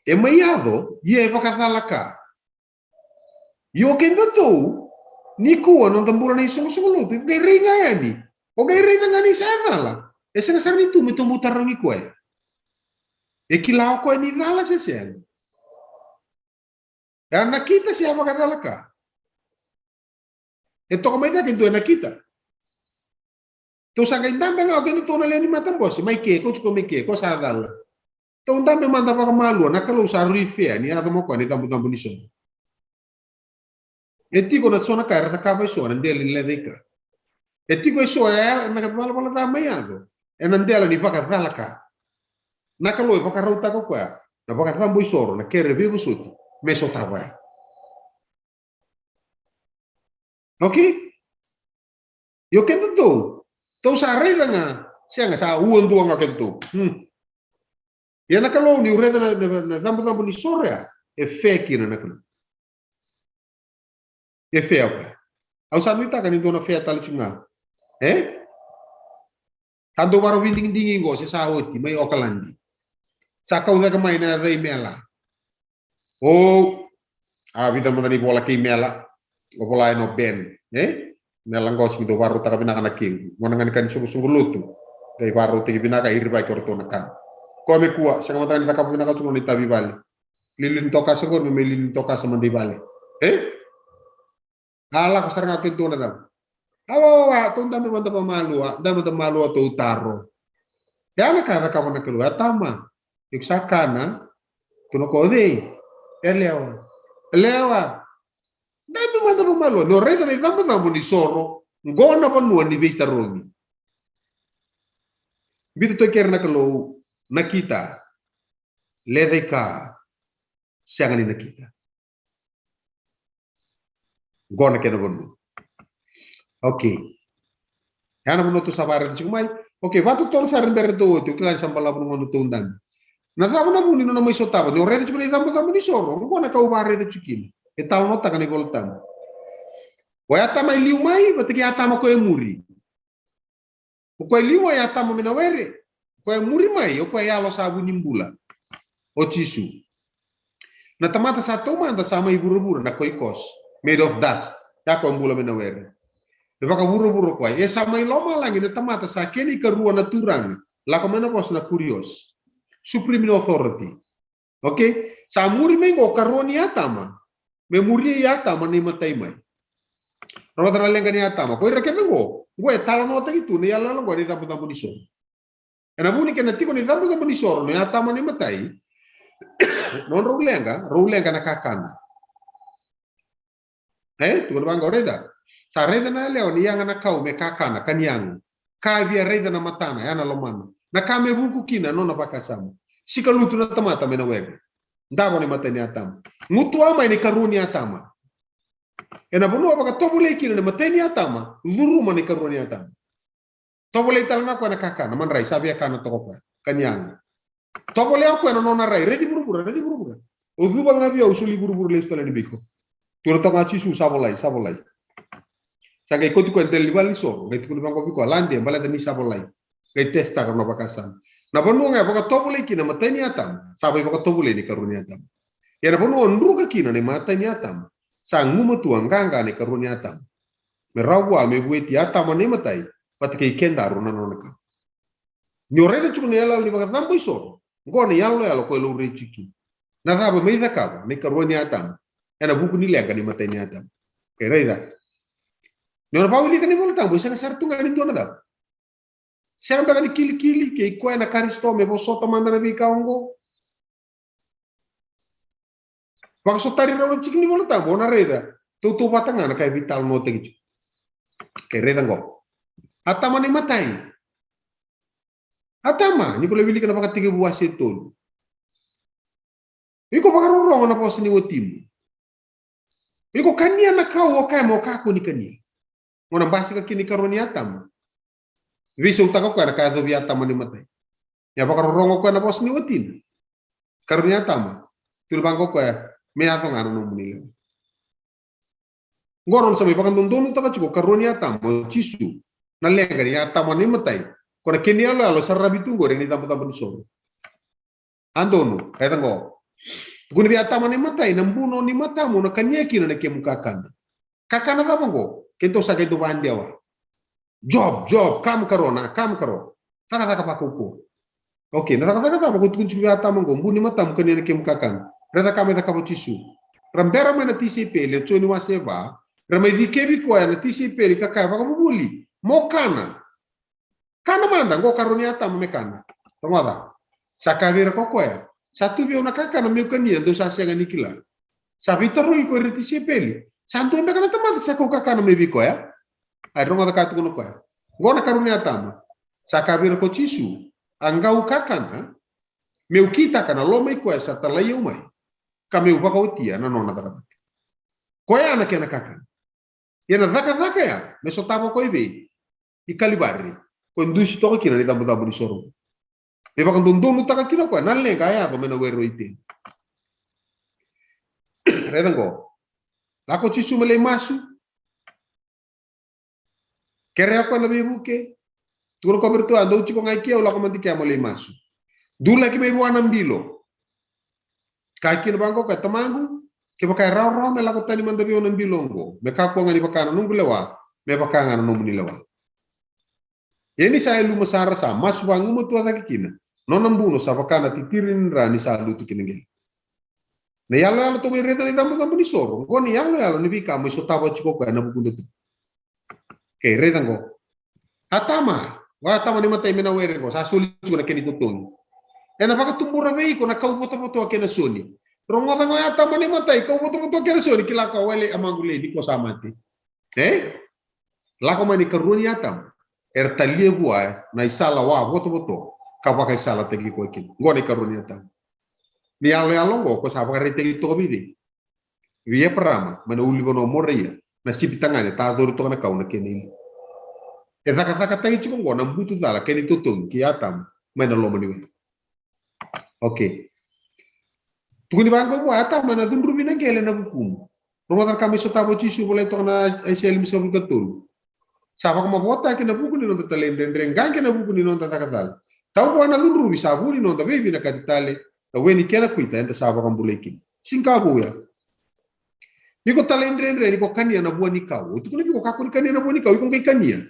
e mai yaco ia e vakacala ka. Io, kedatou nikua noda bula na isoqosoqo lotu, qai rai ga yani. O qai raica ga ni sa cala, e sega sara ni tu me tou bau tarogi koya. E kila o koya ni cala se sega. E a nakita se a vakacala ka? E toka mai cake dua e nakita. Tou sa qai dabe ga o kedatou na lewe ni matabose, mai ke, ko tiko mai ke, ko sa cala. Tou dabe mada vakamalua, na Kalou sa rui fea ni yaco mai o koya na icabocabo ni soro. E tiko na so na ka era cakava e so ena dela ni lecaika. E tiko e so e na ka valavala ca mai yaco ena dela ni vakacala ka. Na Kalou e vakarautaka o koya na vakacabo isoro, na kere veivosoti me sotava ya. Okay? Io kedatou, tou sa raica ga, sega, sa ua dua ga kedatou. Hmm. Ia na Kalou, niu raica na, na, na cabocabo ni soro ya, e fea kina na Kalou. E fea o koya. Au sa nuitaka ni dua na fea tale tiko ga. E? Ka dau vakarau veidigidigi qo se sa oti mai Okaladi. Sa kau cake mai na yaca i Mela. O, a vica mada na ivola kei Mela. O vola ena o Ben, e? Mela qo sega ni dau vakarautaka vinaka na kequ. Gona ga ni ka ni soqosoqo lotu. Qai vakarautaki vinaka, e iri vei koya ratou na kana. Koya me kua, sega mada ga ni cakava vinaka tu na nona itavi vale. Liuliu ni tokasa qori me mai liuliu ni tokasa mada i vale. E? A lako sara ga kei dua na cava. Awawa, tou dabe mada vamalua, dabe mada vamalua tou taro. Ya na ka e cakava na Kalou, Atama, iko sa kana, tukuna o cei? Yalewa. Yalewa. Dabe mada vamalua, ni o raica na icabocabo ni soro, qo na vanua ni veitarogi. Biuta tu e keri na Kalou, nakita, leca i ka, sega ni nakita. Qo na kena vanua. Okay. Ya na vanua tou sa vakaraica tiko mai. Okay, vakatotolo sara ni bera tou oti, o kila ni sa balavu na gauna tou dabe. Na cava na vu ni nona mai sotava, ni o raica tiko na icabocabo ni soro, qo na ka au vakaraica tiko kina. E talanoataka na iVolatabu. O Atama e liu mai, vata kei Atama ko e muri. O koya e liu o Atama mai na were. O koya e muri mai, o koya e yalo sa vu ni bula. O Jisu. Na tamata sa taumada sa mai vuravura na koikos, made of dust. Ya koya bula mai na were. E vakavuravura o koya. E sa mai lomalagi na tamata sa kena ikarua na turaga. Lako mai na vosa na kurios. Supreme authority. Okay? Sa muri mai qo karua ni Atama. Me muri i Atama na imatai mai. Rogoca na leqa ni Atama. Ko ira kece qo, qo e talanoataki tu na iyaloyalo qo ni icabocabo ni soro. Ena vu ni kena tiko ni icabocabo ni soro, na Atama na imatai. Nodrau leqa, rau leqa na kakana. E, tukuna vaqo, raica. Sa raica na yalewa ni yaga na kau me kakana, ka ni yago. Ka via raica na matana, ya na lomana. Na ka me vuku kina, nona vakasama. Sikalutu na tamata mai na were. Davo na imatai ni Atama. Gutuwa mai na ikarua ni Atama. Ena vanua vakatovolei kina na imatai ni Atama, curuma na ikarua ni Atama. Tovolei tale ga o koya na kakana, madrai, sa via kana toka o koya. Ka ni yago. Tovolei o koya na nona rai, raici vuravura, raici vuravura. O cuva ga vei au, au soli vuravura lesu tale yani vei iko. Tukuna toka ga o Jisu, sa volai, sa volai. Sa qai kauti koya e dela ni valenisoro, qai tukuna vaqo vei koya, lade, baleta ni sa volai. Qai testaka na nona vakasama. Na vanua ga e vakatovolei kina na imatai ni Atama, sa via vakatovolei na ikarua ni Atama. Ia na vanua druka kina na imatai ni Atama, sa gumatua qaqa na ikarua ni Atama. Me rawa vua me vueti Atama na imatai vata kei kedaru na nona ka. Ni o raica tiko na iyaloyalo ni vakacabo isoro, qo na iyaloyalo ko e laurai tiko kina. Na cava mai cakava na ikarua ni Atama ena vuku ni leqa ni imatai ni Atama? Ke raica, ni o na vakawilika na iVolatabu, e sega sara tu ga ni dua na cava. Sega beka ni kilikili kei koya na Karisito me vosota mada na veika oqo. Vakasotari rau na tiki ni Volatabu, o na raica tautauvata ga na ka e veitalanoataki tiko. Ke raica qo. Atama na imatai. Atama, ni ko lai wilika na Vakatekivu wase e tolu. Iko vakarorogo na vosa ni watimu. Iko kania na kau o kaya mo kakua ni kania. Qo na basika kina ikarua ni Atama. Veisautaka o koya na ka e yacovi Atama na imatai. Ia vakarorogo o koya na vosa ni watina. Karua ni Atama. Tukuna vaqo o koya, me yaco ga na nomuni lewa. Qo na nona sa mai vakadodonutaka tiko karua ni Atama, o Jisu. Na leqa ni Atama na imatai. Ko na kena iyaloyalo sa ravi tu qori ena icabocabo ni soro. A donu, raica qo. Tukuna vei Atama na imatai, na buno ni matamu na kania kina na kemu kakana. Kakana cava qo? Keitou sa keitou vakadewa. Job, Job, kam karona, kam karo. Cakacaka vakaukauwa. Okay, na cakacaka cava ko tukuna tiko vei Atama qo, buno ni matamu kania na kemu kakana. Raica ka mai cakava o Jisu. Ra bera mai na tisaipeli, e Joni wase va. Ra mai cikevi koya na tisaipeli ka kaya vakavuvuli. Mo kana. Kana mada, qo karua ni Atama me kana. Rogoca. Sa kaya vei ira ko koya. Sa tu vei au na kakana meu kania, dou sa sega ni kila. Sa veitarogi ko ira na tisaipeli. Sa dua beka na tamata sa kau kakana mai vei koya. Ai rogoca ka tukuna o koya. Qo na karua ni Atama. Sa kaya vei ira ko Jisu. A qau kakana. Meu kitaka na loma i koya sa talai au mai. Ka meu vakaotia na nona cakacaka. Koya na kena kakana. Ia na cakacaka ya, me sotava o koya i vei? I Kalivari, ko e dusi toka kina na icabocabo ni soro. Me vakadodonutaka kina o koya na leqa a yaco mai na were o Iteni. Raica qo. Lako o Jisu me lai masu. Kerea o koya na veivuke. Tukuna ko vei iratou, a dou tiko ga i ke, au lako mada i ke mo lai masu. Dulaki mai vua na bilo. Kaya kina vaqo, kaya, Tamaqu, kevaka e rawarawa me lako tani mada vei au na bilo oqo, me kakua ga ni vaka na noqu lewa, me vaka ga na nomuni lewa. Ia ni sa yaluma sara, sa masu vagumatuataki kina, nona buno sa vaka na titiri ni dra ni sa lutu ki na qele. Na iyaloyalo tou mai raica na icabocabo ni soro oqo, na iyaloyalo ni veika mai sotava tiko o koya na vukuda tu. Kei raica oqo. Atama, o Atama ni matai mai na were oqo, sa soli tiko na kena itotogi. Ena vakatubura vei iko na kau votovoto kei na soni. Rogoca oqo, Atama ni matai, kau votovoto kei na soni, kila ko wele a magulei ni ko sa mate. E? Lako mai na ikarua ni Atama. Era talia vua na isala wa votovoto ka vakaisalataki koya kina. Oqo na ikarua ni Atama. Ni yaloyalo oqo ko sa vakaraitaki toka vei cei? Vei Eparama mai na ulunivanua o Moraia, na sipi tagane tacori toka na kau na kena iliu. E cakacakataki tiko oqo na butucala kei na itotogi kei Atama mai na loma ni were. Okay. Tukuni vaqo vua, Atama, ena cudruvi na qele ena vukumu. Rogoca na ka mai sotava o Jisu, volai toka na Aisea limasagavulu ka tolu. Sa vakamavotaki ena vuku ni noda talaidredre, qaqi ena vuku ni noda caka cala. Tau vua na cudruvi, sa vu ni noda veivinakati tale, na we ni kena kuita eda sa vakabulai kina. Sega ni ka vou ya. Ni ko talaidredre, ni ko kania na vua ni kau. Au tukuna vei iko, kakua ni kania na vua ni kau, iko qai kania.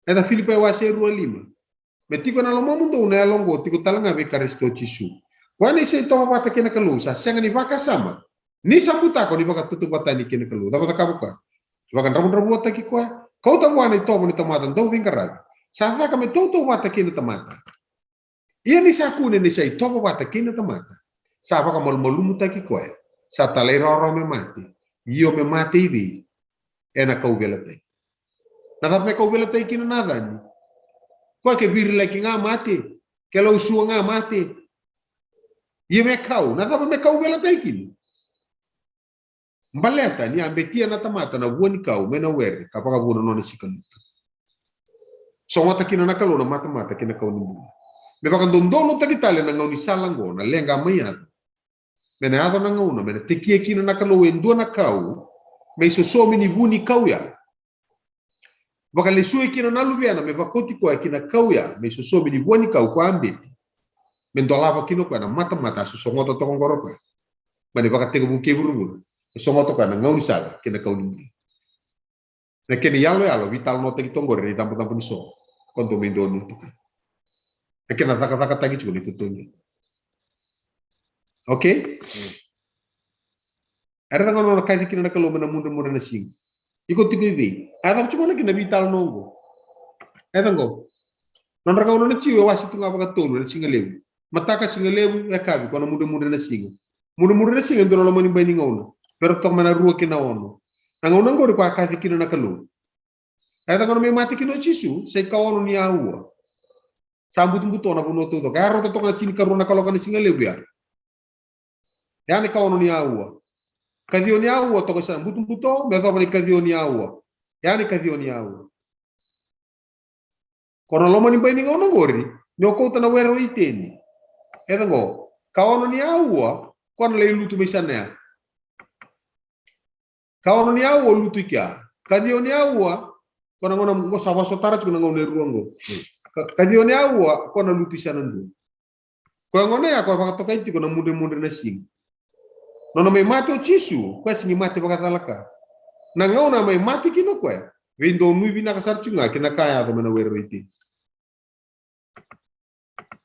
Ena Filipai wase rua lima. Me tiko ena lomamudou na yalo oqo tiko tale ga vei Karisito Jisu. Koya na isa itovo vata kei na Kalou, sa sega ni vakasama ni sa butako ni vakatautauvatataki kei na Kalou. Cava cakava o koya? Vakadravudravuataki koya, kauta vua na itovo ni tamata dauveiqaravi. Sa caka me tautauvata kei na tamata. Ia ni sa kune ni sa itovo vata kei na tamata, sa vakamalumalumutaki koya. Sa talairawarawa me mate. Io, me mate i vei? Ena kauveilatai. Na cava me kauveilatai kina na yacani? Koya ke virilaki ga mate, ke lausua ga mate. Ia me kau, na cava me kauveilatai kina? Baleta ni a betia na tamata na vua ni kau mai na were ka vakavuna nona sikalutu. Sogota kina na Kalou na matamata kei na kau ni bula. Me vakadodonutaki tale na gaunisala oqo, na leqa mai yaco. Me na yaco na gauna me na tekia kina na Kalou e dua na kau me isosomi ni vu ni kau ya. Vakalesui kina na luvena me vakoti koya ki na kau ya me isosomi ni vua ni kau ko a beti. Me dolava kina o koya na matamata a sosogota toka oqori o koya. Mai na ivakatekivu kei vuravura e sogota o koya na gaunisala kei na kau ni bula. Na kena iyaloyalo veitalanoataki toka oqori ena icabocabo ni soro. Ko dou mai donuya toka. Na kena cakacakataki tiko na itotogi. Okay? Era caka na nona kaci kina na Kalou mai na mudremudre na siga. Iko tiko i vei? A caka tiko na kena veitalanoa oqo. E caka oqo. Nodra gauna na Jiu e wase tu ga vakatolu ena siga levu. Mataka, siga levu, yakavi, ko na mudremudre na siga. Mudremudre na siga e dua na loma ni bai ni gauna. Vei ira toka mai na rua ki na ono. Na gauna oqori ko a kaci kina na Kalou. E caka na mai mate kina o Jisu, sa ikaono ni aua. Sa butobuto na vanua taucoko. E a rauta toka na tinikarua na kaloko na siga levu ya. Ya na ikaono ni aua. Kaciwa ni aua toka sa butobuto, me yacova na ikaciwa ni aua. Ya na ikaciwa ni aua. Ko na loma ni bai ni gauna oqori, ni o kauta na were o Iteni. E caka oqo, ikaono ni aua, ko na lai lutu mai sana ya. Ikaono ni aua o lutu i kea. Kaciwa ni aua, ko na gauna oqo sa vakasotara tiko na gauna e rua oqo. Ka, kaciwa ni aua, ko na lutu i sana dua. Koya gona ya ko vakatokai tiko na mudremudre na siga. Nona mai mate o Jisu, koya sega ni mate vakacalaka. Na gauna a mai mate kina o koya, veidonui vinaka sara tiko ga kei na ka a yaco mai na were o Iteni.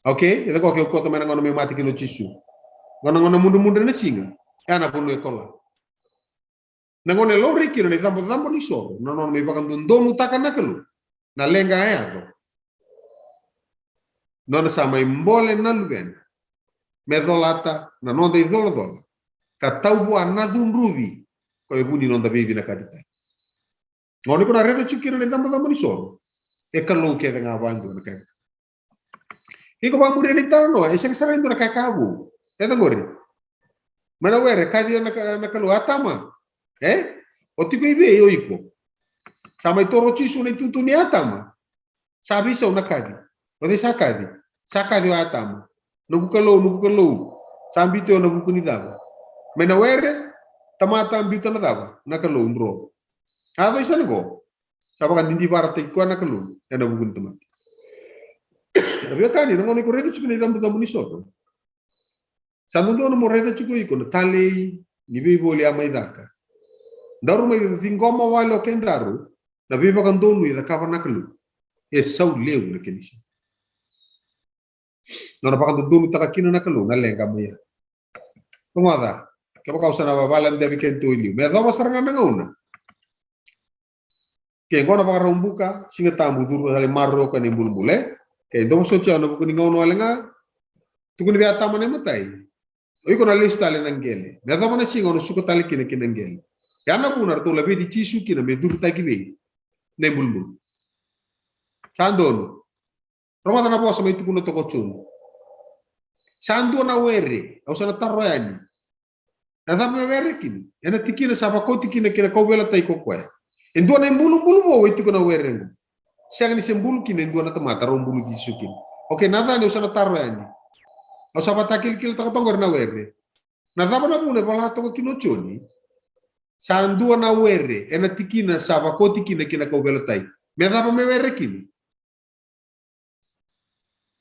Okay, e caka oqo ke o kauta mai na gauna mai mate kina o Jisu. Gauna, gauna mudremudre na siga, ya na vanua e kola. Na gauna e laurai kina na icabocabo ni soro, na nona mai vakadodonutaka na Kalou na leqa e yaco. Nona sa mai bole na Luvena me colata na noda icolacola ka tau vua na cudruvi, ko e vu ni noda veivinakati tale. Gauna iko na raica tiko kina na icabocabo ni soro, e Kalou kece ga vakadua na ka e caka. Iko vakamuria na italanoa, e sega sara ni dua na ka e ka vou. E caka oqori. Mai na were, kaci na, na Kalou, Atama. E? O tiko i vei o iko? Sa mai toro o Jisu na itutu ni Atama. Sa veisau na kaci. O cei sa kaci? Sa kaci o Atama. Noqu Kalou, noqu Kalou. Sa biuti au ena vuku ni cava? Mai na were, tamata, biuta na cava? Na Kalou, dro. A yaco i sana oqo. Sa vakadidivarataki koya na Kalou ena vuku ni tamata. Na veiwekani, na gauna iko raica tiko na icabocabo ni soro, sa dodonu mo raica tiko iko na talei ni veivoli a mai caka. Daru mai ciqoma wale o kedaru na veivakadonui e cakava na Kalou. E sau levu na kena isau. Nona vakadodonutaka kina na Kalou na leqa mai ya. Rogoca, kevaka au sa na vavaladevi kedatou i liu, me yacova sara ga na gauna. Ke qo na Vakaraubuka, Siga Tabu, curu tale, maroroi koya na ibulubulu, e? Ke dou vosoti au ena vuku ni gauna wale ga, tukuni vei Atama na imatai. O iko na lesu tale ena qele. Me yacova na siga o na suka tale kina ki na qele. Ya na vuna eratou laveti Jisu kina me curitaki vei na ibulubulu. Sa donu. Rogoca na vosa mai tukuna toka o Joni. Sa dua na were, au sa na taro yani. Na cava me were kina? Ena tikina sa vakoti kina ki na kauveilatai ko koya. E dua na ibulubulu vou e tiko na were qo. Sega ni se bulu kina e dua na tamata, rau buluti Jisu kina. Okei, na cava, au sa na taro yani. Au sa vakatakilakila toka qori na were. Na cava na vuna e vola toka kina o Joni? Sa dua na were, ena tikina sa vakoti kina ki na kauveilatai. Me cava me were kina?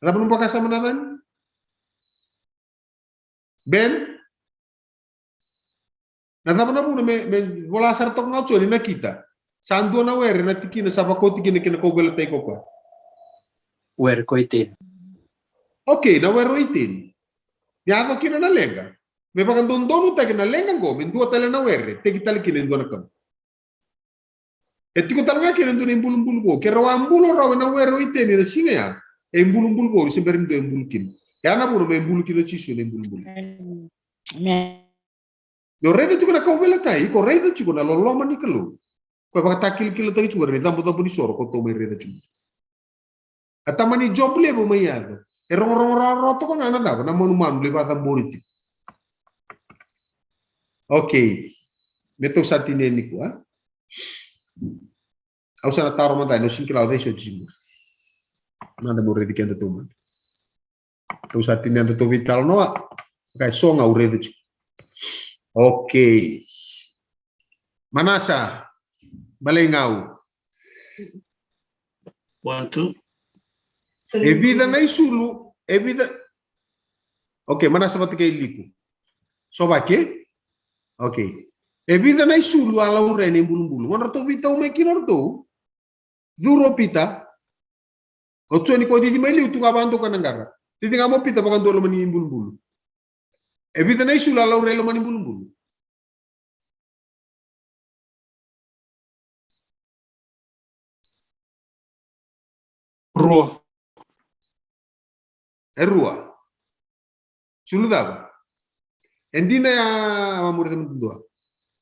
Na cava nomu vakasama, Nathan? Ben? Na cava na vuna me, me vola sara toka ga o Joni, nakita? Sa dua na were, na tikina sa vakoti kina ki na kauveilatai ko koya. Were ko Iteni. Okei, na were o Iteni. Ni yaco kina na leqa. Me vakadodonutaki na leqa qo, me dua tale na were, teki tale kina e dua na ka. E tiko tale ga kina e dua na ibulubulu vou. Ke rau a bulu rau ena were o Iteni na siga ya, e ibulubulu vou, ni se bera ni dua e bulu kina. Ya na vuna me bulu kina o Jisu ena ibulubulu. Amen. Ni o raica tiko na kauveilatai, ko raica tiko na loloma ni Kalou. Ko e vakatakilakilataki tiko ena icabocabo ni soro ko tou mai raica tiko. A tamani job levu mai yaco. E rogorogo rawarawa toka ga na cava, na manumanu lai vakacabori tiko. Okei. Me tou sa tinia nikua. Au sa na taro mada, au sega ni kila o cei soti tiko. Mada meu raici kedatou mada. Tou sa tinia datou veitalanoa. Ka e so ga au raica tiko. Okei. Manasa, Baleigau. One, two. E vica na isulu, e vica. Okei, Manasa vata kei Liku. So vake? Okei. E vica na isulu a laurai ena ibulubulu. Gauna ratou veitau mai kina o ratou. Curu o Pita. O Joni ko cici mai liu tu ga vakadua ko na qara. Cici ga mai o Pita vakadua e loma ni ibulubulu. E vica na isulu a laurai e loma ni ibulubulu? Rua. E rua. Sulu cava? E dina ya, a muri ta mutu dua.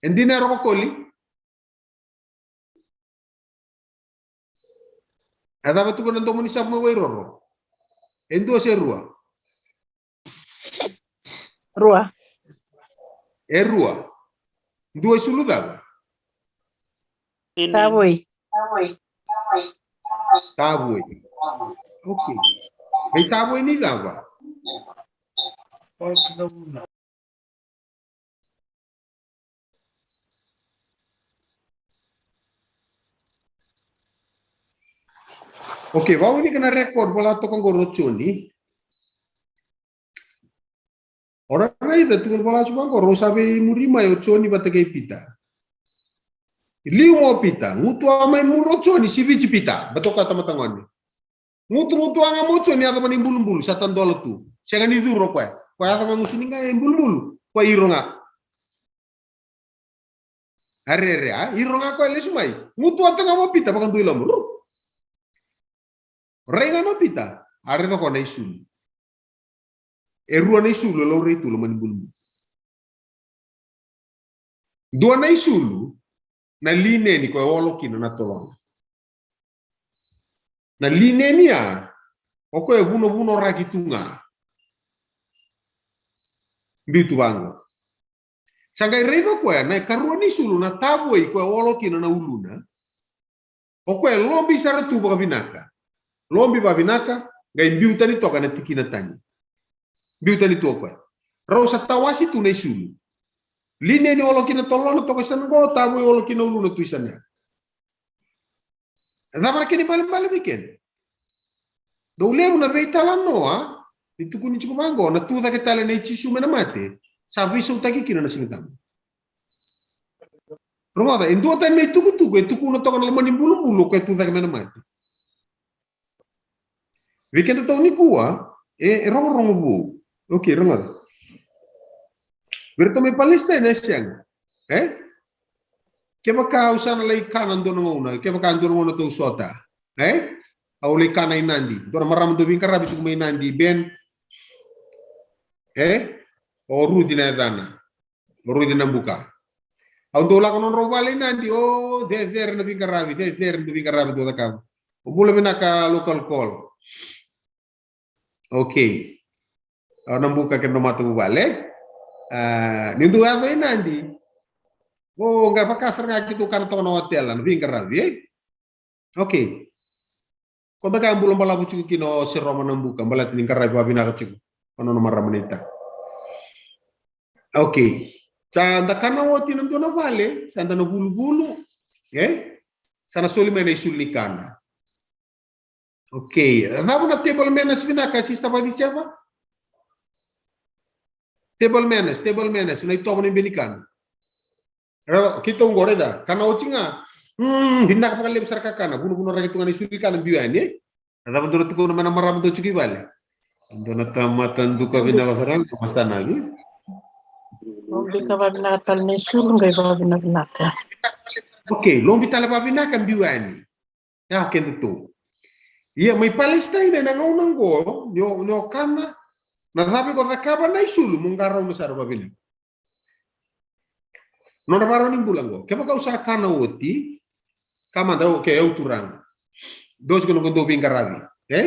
E dina ya rokokoli? E cava tukuna na domo ni savu mai Wairoro? E dua se rua? Rua. E rua. Dua e sulu cava? Tavoi. Tavoi. Okei. Mai tavoi ni cava? Okei, vawilika na record, vola toka qo o Joni. O ra raica, tukuna vola tu vaqo, rau sa veimuri mai o Joni vata kei Pita. Liu mai o Pita, gutuwa mai muri o Joni, siviti Pita, batoka tamata gone. Gutugutuwa ga mai o Joni, yaco mai na ibulubulu, sa tadola tu. Sega ni curu o koya. Koya yaco ga gusu ni ga e ibulubulu, koya iro ga. A rere, a iro ga koya lesu mai. Gutuwa tu ga mai o Pita, vakadua i loma. Ru. Rai ga mai o Pita, a raica koya na isulu. E rua na isulu e laurai tu loma ni bulubulu. Dua na isulu na lineni ko e olo kina na tolona. Na lineni ya, o koya e vunavunoraki tu ga. Biu tu vaqo. Sa qai raica o koya na ikarua ni isulu na tavoi ko e olo kina na uluna. O koya e lobi sara tu vakavinaka. Lobi vakavinaka, qai biu tani toka na tikina tani. Biu tani tu o koya. Rau sa tawasi tu na isulu. Lineni olo kina tolona toka i sana qo, tavoi olo kina uluna tu i sana ya. Cava na kena ibalebale vei keda? Dau levu na veitalanoa ni tukuni tiko vaqo, na tucake tale nei Jisu mai na mate, sa veisautaki kina na Siga Tabu. Rogoca, e dua tani na itukutuku e tukuna toka na loma ni bulubulu o koya e tucake mai na mate. Vei kedatou nikua, e, e rogorogo vou. Okay, rogoca. Vei iratou mai Palestina e sega. E? Kevaka au sa na lai kana dua na gauna, kevaka dua na gauna tou sota. E? Au lai kana i Nadi. Dua na marama dau veiqaravi tiko mai Nadi, Ben. E? O Ruci na yacana. O Ruci Nabuka. Au dau lako nodrau vale i Nadi, o, cecere na veiqaravi, cecere na veiqaravi dau cakava. O bula vinaka local call. Okay. Au Nabuka kei na matavuvale. A, ni dau yaco i Nadi. O, qai vaka sara ga keitou kana toka na otela, na veiqaravi, e? Okay. Ko beka e bula balavu tiko kina o Seroma Nabuka, baleta ni qaravi vavinaka tiko o nona marama na ita. Okay. Sa da kana oti na dua na vale, sa da na vuluvulu, e? Sa na soli mai na isulu ni kana. Okay. Cava na table manners vinaka, Sister Vaciseva? Table manners, table manners, na itovo ni benikana. Ra, keitou qo raica, kana oti ga. Hmm, vinaka vakalevu sara kakana, vunavunaraki tu ga na isulu ni kana biu yani, e? Na cava dua na tukuna mai na marama dau tiko i vale? Dua na tamata duka vinaka sara ga, masta na vi. Lobi ka vavinaka tale na isulu, qai vavinavinaka. Okay, lobi tale vavinaka biu yani. Ya o kedatou. Ia mai Palestina ena gauna oqo, ni o, ni o kana, na cava iko cakava na isulu, mo qarauna sara vavinaka. Nona varau ni bula oqo. Kevaka au sa kana oti, ka mada, okay, au turaga. Dou tiko noqu dou veiqaravi, e?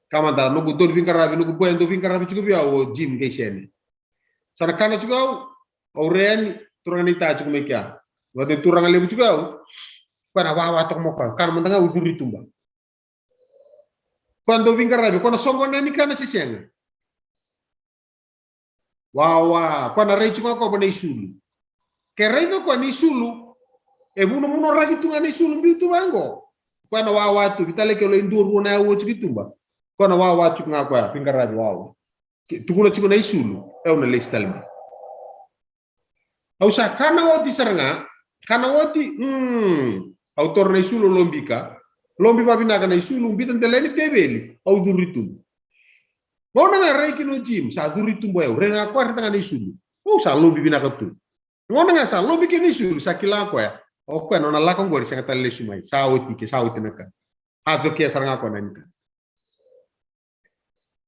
Ka mada, noqu dou veiqaravi, noqu boya dou veiqaravi tiko vei au o Jim kei Sene. Sa na kana tiko au, au rea ni turaga ni ta tiko mai kea. Vata turaga levu tiko au. Koya na wawa toka mo koya. Kana mada ga au curu i tuba. Koya dau veiqaravi, koya na soqona ni kana se sega. Wawa, koya na rai tiko ga koya vua na isulu. Ke raica koya na isulu, e vunavunaoraki tu ga na isulu biu tu vaqo. Koya na wawa tu, vitale ke lai dua rua na yau oti ki tuba. Koya na wawa tiko ga koya, veiqaravi wawa. Ke tukuna tiko na isulu, e au na lesu tale mai. Au sa kana oti sara ga, kana oti, mm, au toro na isulu, au lobika, lobi vavinaka na isulu, bita dela ni teveli, au curu i tuba. Gauna ga rai kina o Jim, sa curu i tuba o yau, rai ga koya, rai ga na isulu. Au sa lobi vinaka tu. Gauna ga sa lobi kina na isulu, sa kila koya. O koya nona lako oqori sega tale lesu mai, sa oti ke, sa oti na ka. A cokia sara ga koya na nika.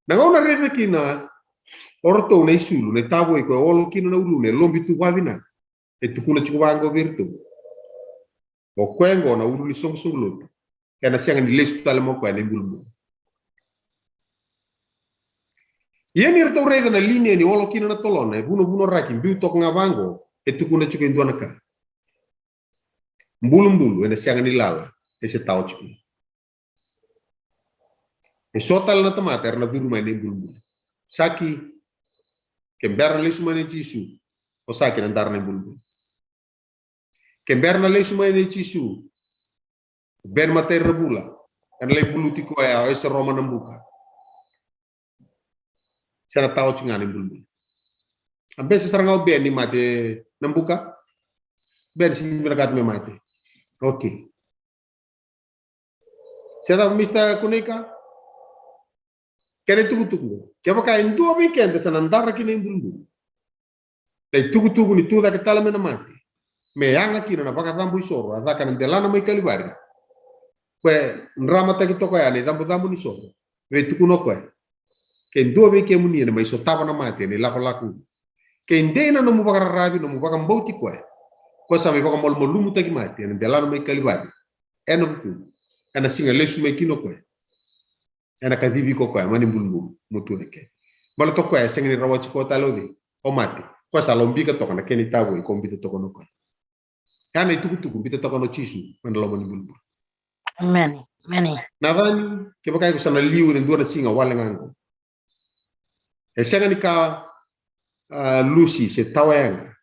Na gauna raica kina o ratou na isulu, na itavoi koya e olo kina na uluna, e lobi tu vavinaka. E tukuna tiko vaqo vei iratou. O koya oqo na ulu ni soqosoqo lotu. Ena sega ni lesu tale mai o koya na ibulubulu. Ia ni ratou raica na linia ni olo kina na tolona, e vunavunaoraki biu toka ga vaqo, e tukuna tiko e dua na ka. Bulubulu, ena sega ni lala, e se tawa tiko. E so tale na tamata era na curu mai na ibulubulu. Saki, ke bera na lesu mai nei Jisu, o Saki na dara na ibulubulu. Ke bera na lesu mai nei Jisu, Ben matai ra vula, ena lai buluti koya o Ese Roma na buka. Se na tawa tiko ga na ibulubulu. A bese sara ga o Ben ni mate na buka. Ben se ni vinakata me mate. Okay. Se cava Mister Kuneika? Kena itukutuku. Kevaka e dua vei keda sa na dara kina ibulubulu. Na itukutuku ni tu cake tale mai na mate. Me yaga kina na vakacabo isoro, a caka na delana mai Kalivari. Koya dramataki toka ya na icabocabo ni soro. Vei tukuna o koya. Ke dua vei kemuni ena mai sotava na mate ena ilakolako. Ke dei na nomu vakararavi, nomu vakabauti koya. Koya sa mai vakamalumalumutaki mate ena delana mai Kalivari. Ena vuku. Ena siga lesu mai kina o koya. Ena kacivi iko o koya, mai na ibulubulu, mo tu cake. Baleta o koya, e sega ni rawati koya tale o cei, o mate. Koya sa lobika toka na kena itavoi, ko bita toka na koya. Ya na itukutuku, bita toka na Jisu, mai na loma ni ibulubulu. Amen. Amen. Na cani, kevaka iko sa na liu ena dua na siga wale ga qo. E sega ni ka, a, lusi, se tawa yaga.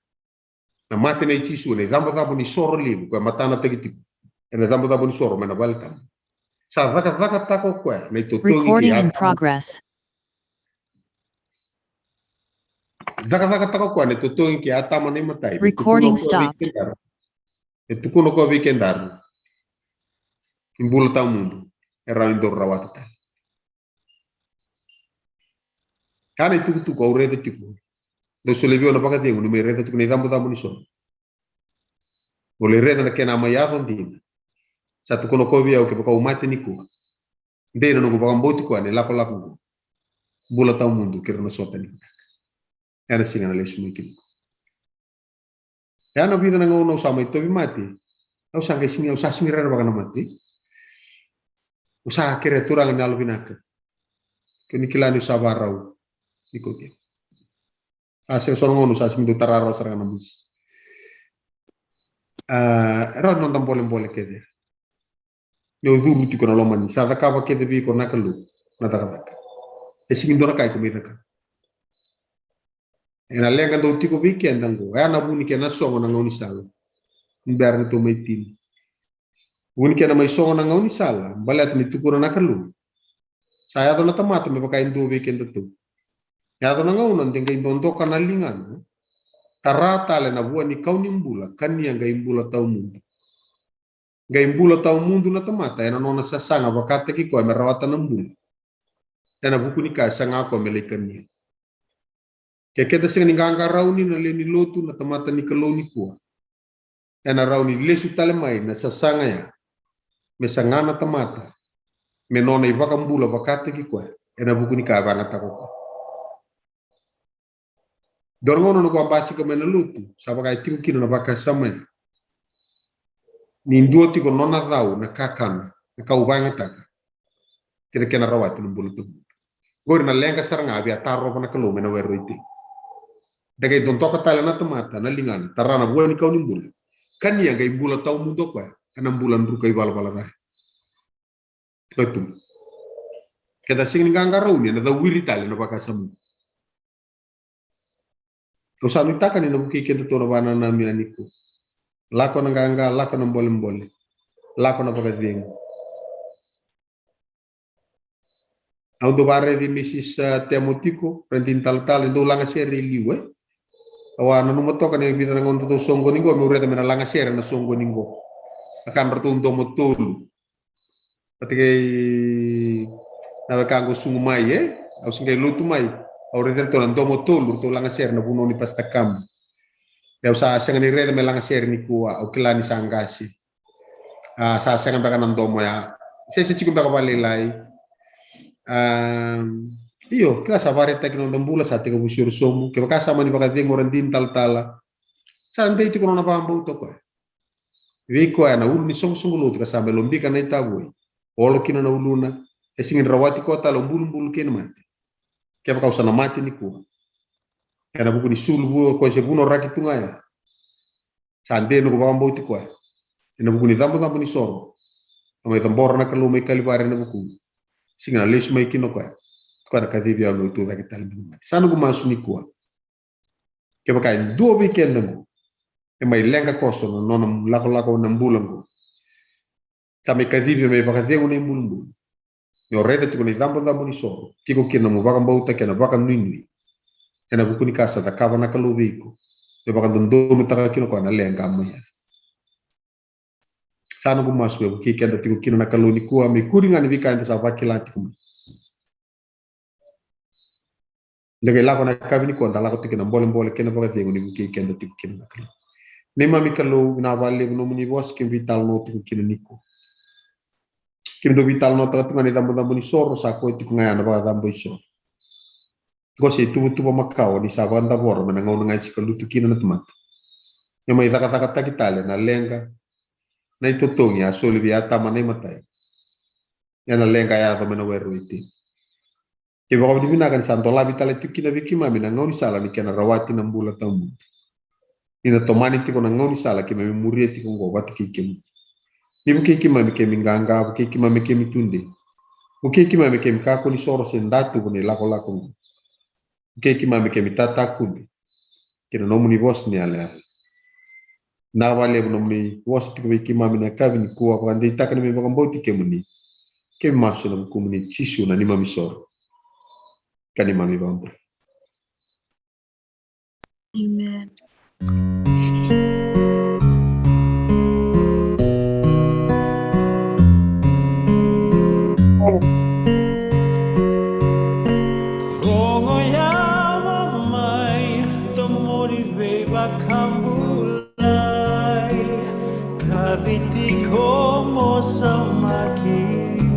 Na mate nei Jisu, na icabocabo ni soro levu, koya matanataki tiko. Ena icabocabo ni soro, mai na vale tabu. Sa cakacakataka o koya na itotogi kei Atama. Cakacakataka o koya na itotogi kei Atama na imatai. E tukuna o koya vei kedaru ni bula tawamudu e rawa ni daru rawata tale. Ka na itukutuku au raica tiko, dau solia vei au na vakacegu ni mai raica tiko na icabocabo ni soro. Au lai raica na kena mai yaco dina. Sa tukuna o koya vei au, kevaka au mate nikua, dei na noqu vakabauti koya na ilakolako oqo, bula tawamudu kei ira na sota ni vinaka. Ena siga na lesu mai kina. Ena vica na gauna au sa mai tauvimate, au sa qai sega, au sa sega ni rerevaka na mate. Au sa kerea, Turaga ni yalovinaka, ke ni kila niu sa varau ni kauti au. A sega, so na gauna au sa sega ni dau tara rawa sara ga na mosi. A, e rawa ni noda bolebole kece. Ni o curu tiko na lomani, sa cakava kece vei iko na Kalou na cakacaka. E sega ni dua na ka iko mai cakava. Ena leqa dau tiko vei keda oqo, oya na vu ni kena sogo na gaunisala ni bera ni tou mai tini. Vu ni kena mai sogo na gaunisala, baleta ni tukuna na Kalou, sa yaco na tamata me vaka e dua vei kedatou. Yaco na gauna de qai dodoka na ligana, tara tale na vua ni kau ni bula, kania qai bula tawamudu. Qai bula tawamudu na tamata ena nona sasaga vakataki koya me rawata na bula ena vuku ni ka e saga koya me lai kania. Ke keda sega ni qaqarauni na lewe ni lotu, na tamata ni Kalou nikua, ena rawa ni lesu tale mai na sasaga ya me saga na tamata me nona iVakabula vakataki koya ena vuku ni ka e vayagataka o koya. Dua na gauna noqu a basika mai na lotu, sa vaka e tiko kina na vakasama ya ni dua tiko nona cau na kakana, na ka au vayagataka kei na kena rawati na bula tawamudu. Qori na leqa sara ga a via tarova na Kalou mai na were o Iteni. De qai dodoka tale na tamata na ligana, tara na vua ni kau ni bula, kania qai bula tawamudu o koya ena bula druka ivalavala ca. Keda sega ni qaqarauni, ena cawiri tale na vakasama. Au sa nuitaka ni na vukei kedatou na vakanananu yani nikua. Lako na qaqa, lako na bolebole, lako na vakacegu. Au dau vakaraici Misis, a, Temo tiko, Radini Talatala, e dau lagasere i liu, e. Au a nanuma toka ni vica na gauna tou soqoni qo, meu raica me na lagasere na soqoni qo. A ka na ratou domo tolu. Vata kei na wekaqu sugu mai, e? Au se qai lotu mai. Au raica ratou na domo tolu, ratou lagasere na vunau ni Pastor Kam. Au sa sega ni raica me lagasere nikua, au kila ni sa qase. A, sa sega beka na domo ya. Se se tiko beka vakalailai. A, io, kila sa vakaraitaki na noda bula, sa tekivu siro sobu. Kevaka sa mani vakacegu o Radini Talatala, sa dei tiko nona vakabauta o koya. Vei koya na ulu ni soqosoqo lotu ka sa mai lobika na itavoi, olo kina na uluna, e sega ni rawati koya tale o bulubulu kei na mate. Kevaka au sa na mate nikua, ena vuku ni sulu vua o koya se vunautaki tu ga ya, sa de noqu vakabauti koya ena vuku ni cabocabo ni soro a mai cabora na Kalou mai Kalivari ena vuku. Siga na lesu mai kina o koya, koya na kacivi au meu tucake tale mai na mate. Sa noqu masu nikua, kevaka e dua vei keda qo e mai leqa koso na nona lakolako na bula qo, ka mai kacivi me vakacegu na ibulubulu, ni o raica tiko na icabocabo ni soro, tiko kina nomu vakabauta kei na vakanuinui ena vuku ni ka sa cakava na Kalou vei iko, me vakadodonutaka kina o koya na leqa mai ya. Sa noqu masu me vukei keda tiko kina na Kalou nikua, me kuri ga ni veika eda sa vakila tiko mai. Da qai lako na yakavi nikua, da lako tiko na bolebole kei na vakacegu ni vukei keda tiko kina na Kalou. Neimami Kalou, vinaka vakalevu nomuni vosa keimami veitalanoa tiko kina nikua. Keimami dau veitalanoataka tu ga na icabocabo ni soro, sa koya tiko ga ya na vakacabo isoro. Qo se ituvatuva makawa ni sa vakadavora mai na gauna ga e sikalutu kina na tamata. E mai cakacakataki tale na leqa, na itotogi a soli vei Atama na imatai, ena leqa a yaco mai na were o Iteni. Ke vakavinavinaka ni sa dolavi tale tiko kina vei keimami na gaunisala ni kena rawati na bula tawamudu. Ni na tomani tiko na gaunisala keimami muria tiko oqo vata kei kemuni. Ni vukei keimami keimami qaqa, vukei keimami keimami tudei. Vukei keimami keimami kakua ni soro se datuva na ilakolako oqo. Vukei keimami keimami tatakube kei na nomuni vosa ni yalayala. Vinaka vakalevu nomuni vosa tiko vei keimami na yakavi nikua, vakadeitaka na neimami vakabauti kemuni. Keimami masu ena vukumuni Jisu na neimami isoro ka neimami ivakabula. Amen. Rogo yawa mai, tomoni veivakabulai. Ka Viti ko mo sa maki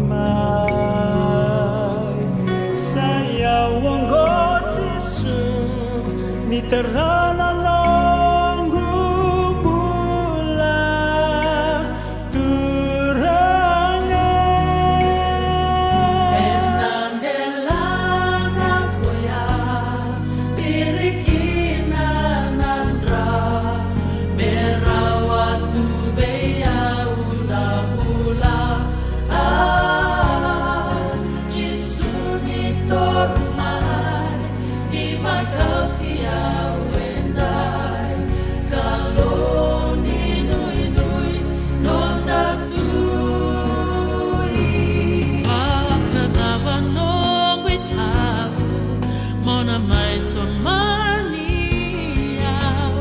mai. Sa yawa oqo Jisu, ni tara na noqu bula, Turaga. Ena delana koya, tiri kina na dra, me rawa tu vei au na bula. Ah, Jisu ni toro mai, ni mai kauti au edai. Kalou ni nuinui, noda Tui. Vakacava noqu itau, mo na mai tomani au.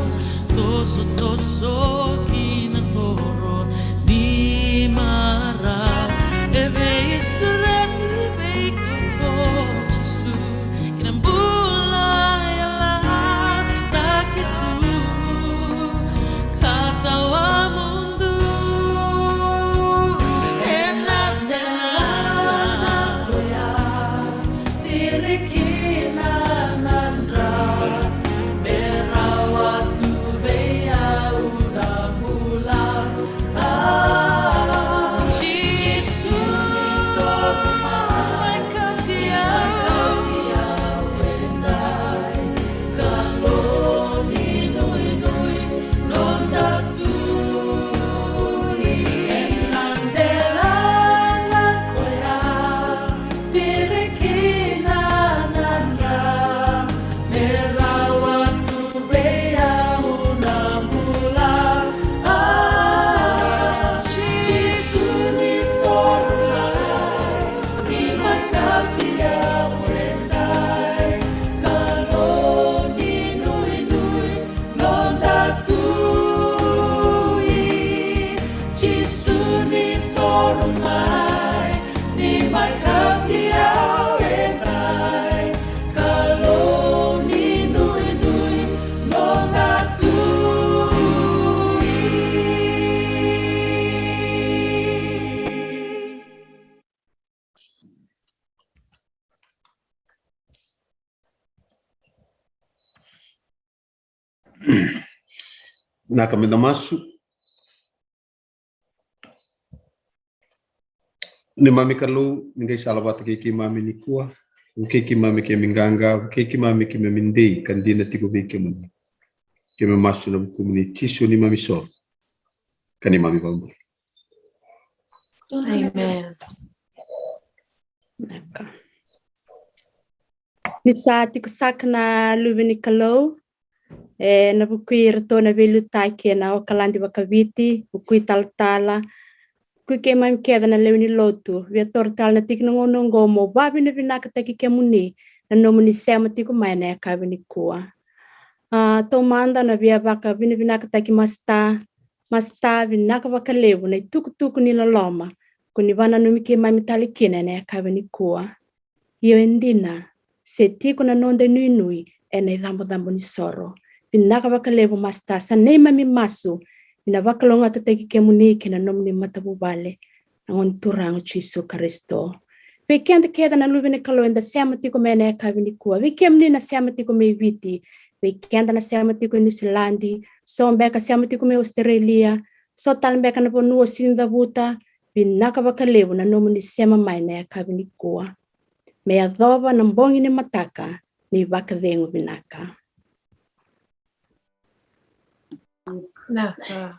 Tosotoso ki na koro ni marau. E veisureti vei iko ko Jisu, ki na bula e lataki tu ka tawamudu. Ena delana koya, tiri kina na dra, me rawa tu vei au na bula. Ah, Jisu, mai kauti au edai. Kalou ni nuinui, noda Tui. Ena delana koya, tiri kina na dra, me rawa tu vei au na bula. Ah, Jisu ni toro mai, ni mai kauti au edai. Kalou ni nuinui, noda Tui. Jisu ni toro mai, ni mai kauti au edai. Kalou ni nuinui, noda Tui. Na ka meda masu. Neimami Kalou, ni qai sala vata kei keimami nikua. Vukei keimami keimami qaqa, vukei keimami keimami dei ka dina tiko vei kemuni. Keimami masu ena vukumuni Jisu neimami isoro ka neimami ivakabula. Amen. Vinaka. Ni sa tiko saka na luve ni Kalou, e, na vuku i iratou na veiliutaki ena Okaladi Vakaviti, vuku i talatala, vuku i keimami kece na lewe ni lotu, via toro tale na tiki ni gauna oqo mo vakavinavinakataki kemuni na nomuni sema tiko mai ena yakavi nikua. A, taumada na via vakavinavinakataki Masita. Masita, vinaka vakalevu na itukutuku ni loloma ko ni vakananumi keimami tale kina ena yakavi nikua. Io, e dina, se tiko na noda inuinui ena icabocabo ni soro. Vinaka vakalevu Masita, sa neimami masu ni na vakalougatataki kemuni kei na nomuni matavuvale, na Gone Turaga o Jisu Karisito. Vei keda kece na luve ni Kalou eda sema tiko mai ena yakavi nikua, vei kemuni na sema tiko mai Viti, vei keda na sema tiko i Niusiladi, so beka sema tiko mai Australia, so tale beka na vanua o sega ni cavuta, vinaka vakalevu na nomuni sema mai ena yakavi nikua. Me yacova na bogi ni mataka ni vakacegu vinaka. Vinaka.